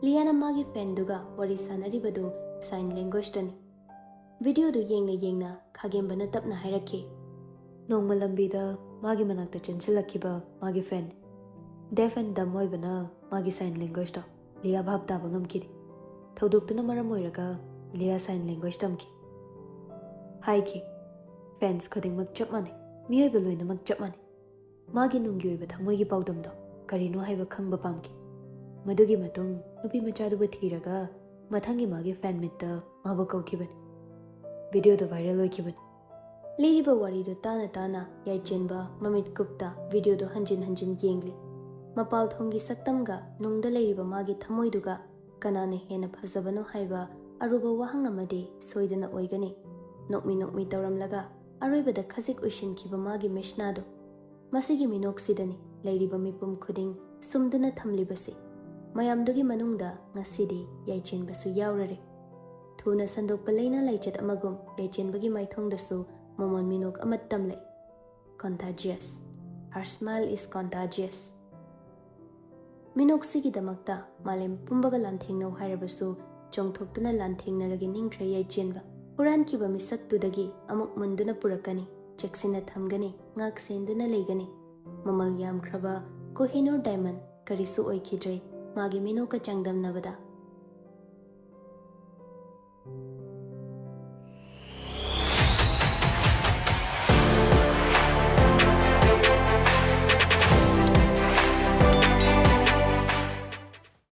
ꯂꯤꯌꯥꯅ ꯃꯥꯒꯤ ꯐꯦꯟꯗꯨꯒ ꯋꯥꯔꯤ ꯁꯥꯟꯅꯔꯤꯕꯗꯨ sign languageꯇꯅꯤ꯫ ꯚꯤꯗꯤꯑꯣꯗꯨ ꯌꯦꯡꯅ ꯌꯦꯡꯅ ꯈꯥꯒꯦꯝꯕꯅ ꯇꯞꯅ ꯍꯥꯏꯔꯛꯈꯤ꯫ ꯅꯣꯡꯃ ꯂꯝꯕꯤꯗ ꯃꯥꯒꯤ ꯃꯅꯥꯛꯇ ꯆꯦꯟꯁꯤꯜꯂꯛꯈꯤꯕ ꯃꯥꯒꯤ ꯐꯦꯟ, deaf and dumb ꯑꯣꯏꯕꯅ ꯃꯥꯒꯤ sign languageꯇꯣ ꯂꯤꯌꯥ ꯚꯥꯞ ꯇꯥꯕ ꯉꯝꯈꯤꯗꯦ꯫ ꯊꯧꯗꯣꯛꯇꯨꯅ ꯃꯔꯝ ꯑꯣꯏꯔꯒ ꯂꯤꯌꯥ sign language ꯇꯝꯈꯤ꯫ ꯍꯥꯏꯈꯤ, "ꯐꯦꯟꯁ ꯈꯨꯗꯤꯡꯃꯛ ꯆꯞ ꯃꯥꯟꯅꯩ, ꯃꯤꯑꯣꯏꯕ ꯂꯣꯏꯅꯃꯛ ꯆꯞ ꯃꯥꯟꯅꯩ"꯫ ꯃꯥꯒꯤ ꯅꯨꯡꯒꯤ ꯑꯣꯏꯕ ꯊꯃꯣꯏꯒꯤ ꯄꯥꯎꯗꯝꯗꯣ ꯀꯔꯤꯅꯣ ꯍꯥꯏꯕ ꯈꯪꯕ ꯄꯥꯝꯈꯤ꯫ ꯃꯗꯨꯒꯤ ꯃꯇꯨꯡ ꯅꯨꯄꯤ ꯃꯆꯥꯗꯨꯕꯨ ꯊꯤꯔꯒ ꯃꯊꯪꯒꯤ ꯃꯥꯒꯤ ꯐꯦꯟ ꯃꯤꯠꯇ ꯃꯥꯕꯨ ꯀꯧꯈꯤꯕꯅꯤ꯫ ꯚꯤꯗꯤꯑꯣꯗꯨ viral ꯑꯣꯏꯈꯤꯕꯅꯤ꯫ ꯂꯤꯔꯤꯕ ꯋꯥꯔꯤꯗꯨ ꯇꯥꯅ ꯇꯥꯅ ꯌꯥꯏꯆꯦꯟꯕ ꯃꯃꯤꯠ ꯀꯨꯞꯇ ꯚꯤꯗꯤꯑꯣꯗꯨ ꯍꯟꯖꯤꯟ ꯍꯟꯖꯤꯟ ꯌꯦꯡꯂꯤ꯫ ꯃꯄꯥꯜ ꯊꯣꯡꯒꯤ ꯁꯛꯇꯝꯒ ꯅꯨꯡꯗ ꯂꯩꯔꯤꯕ ꯃꯥꯒꯤ ꯊꯃꯣꯏꯗꯨꯒ ꯀꯅꯥꯅ ꯍꯦꯟꯅ ꯐꯖꯕꯅꯣ ꯍꯥꯏꯕ ꯑꯔꯨꯕ ꯋꯥꯍꯪ ꯑꯃꯗꯤ ꯁꯣꯏꯗꯅ ꯑꯣꯏꯒꯅꯤ꯫ ꯅꯣꯛꯃꯤ ꯅꯣꯛꯃꯤ ꯇꯧꯔꯝꯂꯒ ꯑꯔꯣꯏꯕꯗ ꯈꯖꯤꯛ ꯎꯏꯁꯤꯟꯈꯤꯕ ꯃꯥꯒꯤ ꯃꯤꯁꯅꯥꯗꯨ꯫ ꯃꯁꯤꯒꯤ ꯃꯤꯅꯣꯛꯁꯤꯗꯅꯤ ꯂꯩꯔꯤꯕ ꯃꯤꯄꯨꯝ ꯈꯨꯗꯤꯡ ꯁꯨꯝꯗꯨꯅ ꯊꯝꯂꯤꯕꯁꯤ꯫ ꯃꯌꯥꯝꯗꯨꯒꯤ ꯃꯅꯨꯡꯗ ꯉꯁꯤꯗꯤ ꯌꯥꯏꯆꯦꯟꯕꯁꯨ ꯌꯥꯎꯔꯔꯦ꯫ ꯊꯨꯅ ꯁꯟꯗꯣꯛꯄ ꯂꯩꯅ ꯂꯥꯏꯆꯠ ꯑꯃꯒꯨꯝ ꯌꯥꯏꯆꯦꯟꯕꯒꯤ ꯃꯥꯏꯊꯣꯡꯗꯁꯨ ꯃꯃꯣꯟ ꯃꯤꯅꯣꯛ ꯑꯃ ꯇꯝꯂꯛꯏ꯫ Contagious. Her smile is contagious. ꯃꯤꯅꯣꯛꯁꯤꯒꯤꯗꯃꯛꯇ ꯃꯥꯂꯦꯝ ꯄꯨꯝꯕꯒ ꯂꯥꯟꯊꯦꯡꯅꯧ ꯍꯥꯏꯔꯕꯁꯨ ꯆꯣꯡꯊꯣꯛꯇꯨꯅ ꯂꯥꯟꯊꯦꯡꯅꯔꯒꯦ ꯅꯤꯡꯈ꯭ꯔꯦ ꯌꯥꯏꯆꯦꯟꯕ꯫ ꯍꯨꯔꯥꯟꯈꯤꯕ ꯃꯤꯁꯛꯇꯨꯗꯒꯤ ꯑꯃꯨꯛ ꯃꯨꯟꯗꯨꯅ ꯄꯨꯔꯛꯀꯅꯤ, ꯆꯦꯛꯁꯤꯟꯅ ꯊꯝꯒꯅꯤ, ꯉꯥꯛ ꯁꯦꯟꯗꯨꯅ ꯂꯩꯒꯅꯤ꯫ ꯃꯃꯜ ꯌꯥꯝꯈ꯭ꯔꯕ ꯀꯣꯍꯤꯅꯨꯔ diamond ꯀꯔꯤꯁꯨ ꯑꯣꯏꯈꯤꯗ꯭ꯔꯦ ꯃꯥꯒꯤ ꯃꯤꯅꯣꯛꯀ ꯆꯥꯡꯗꯝꯅꯕꯗ꯫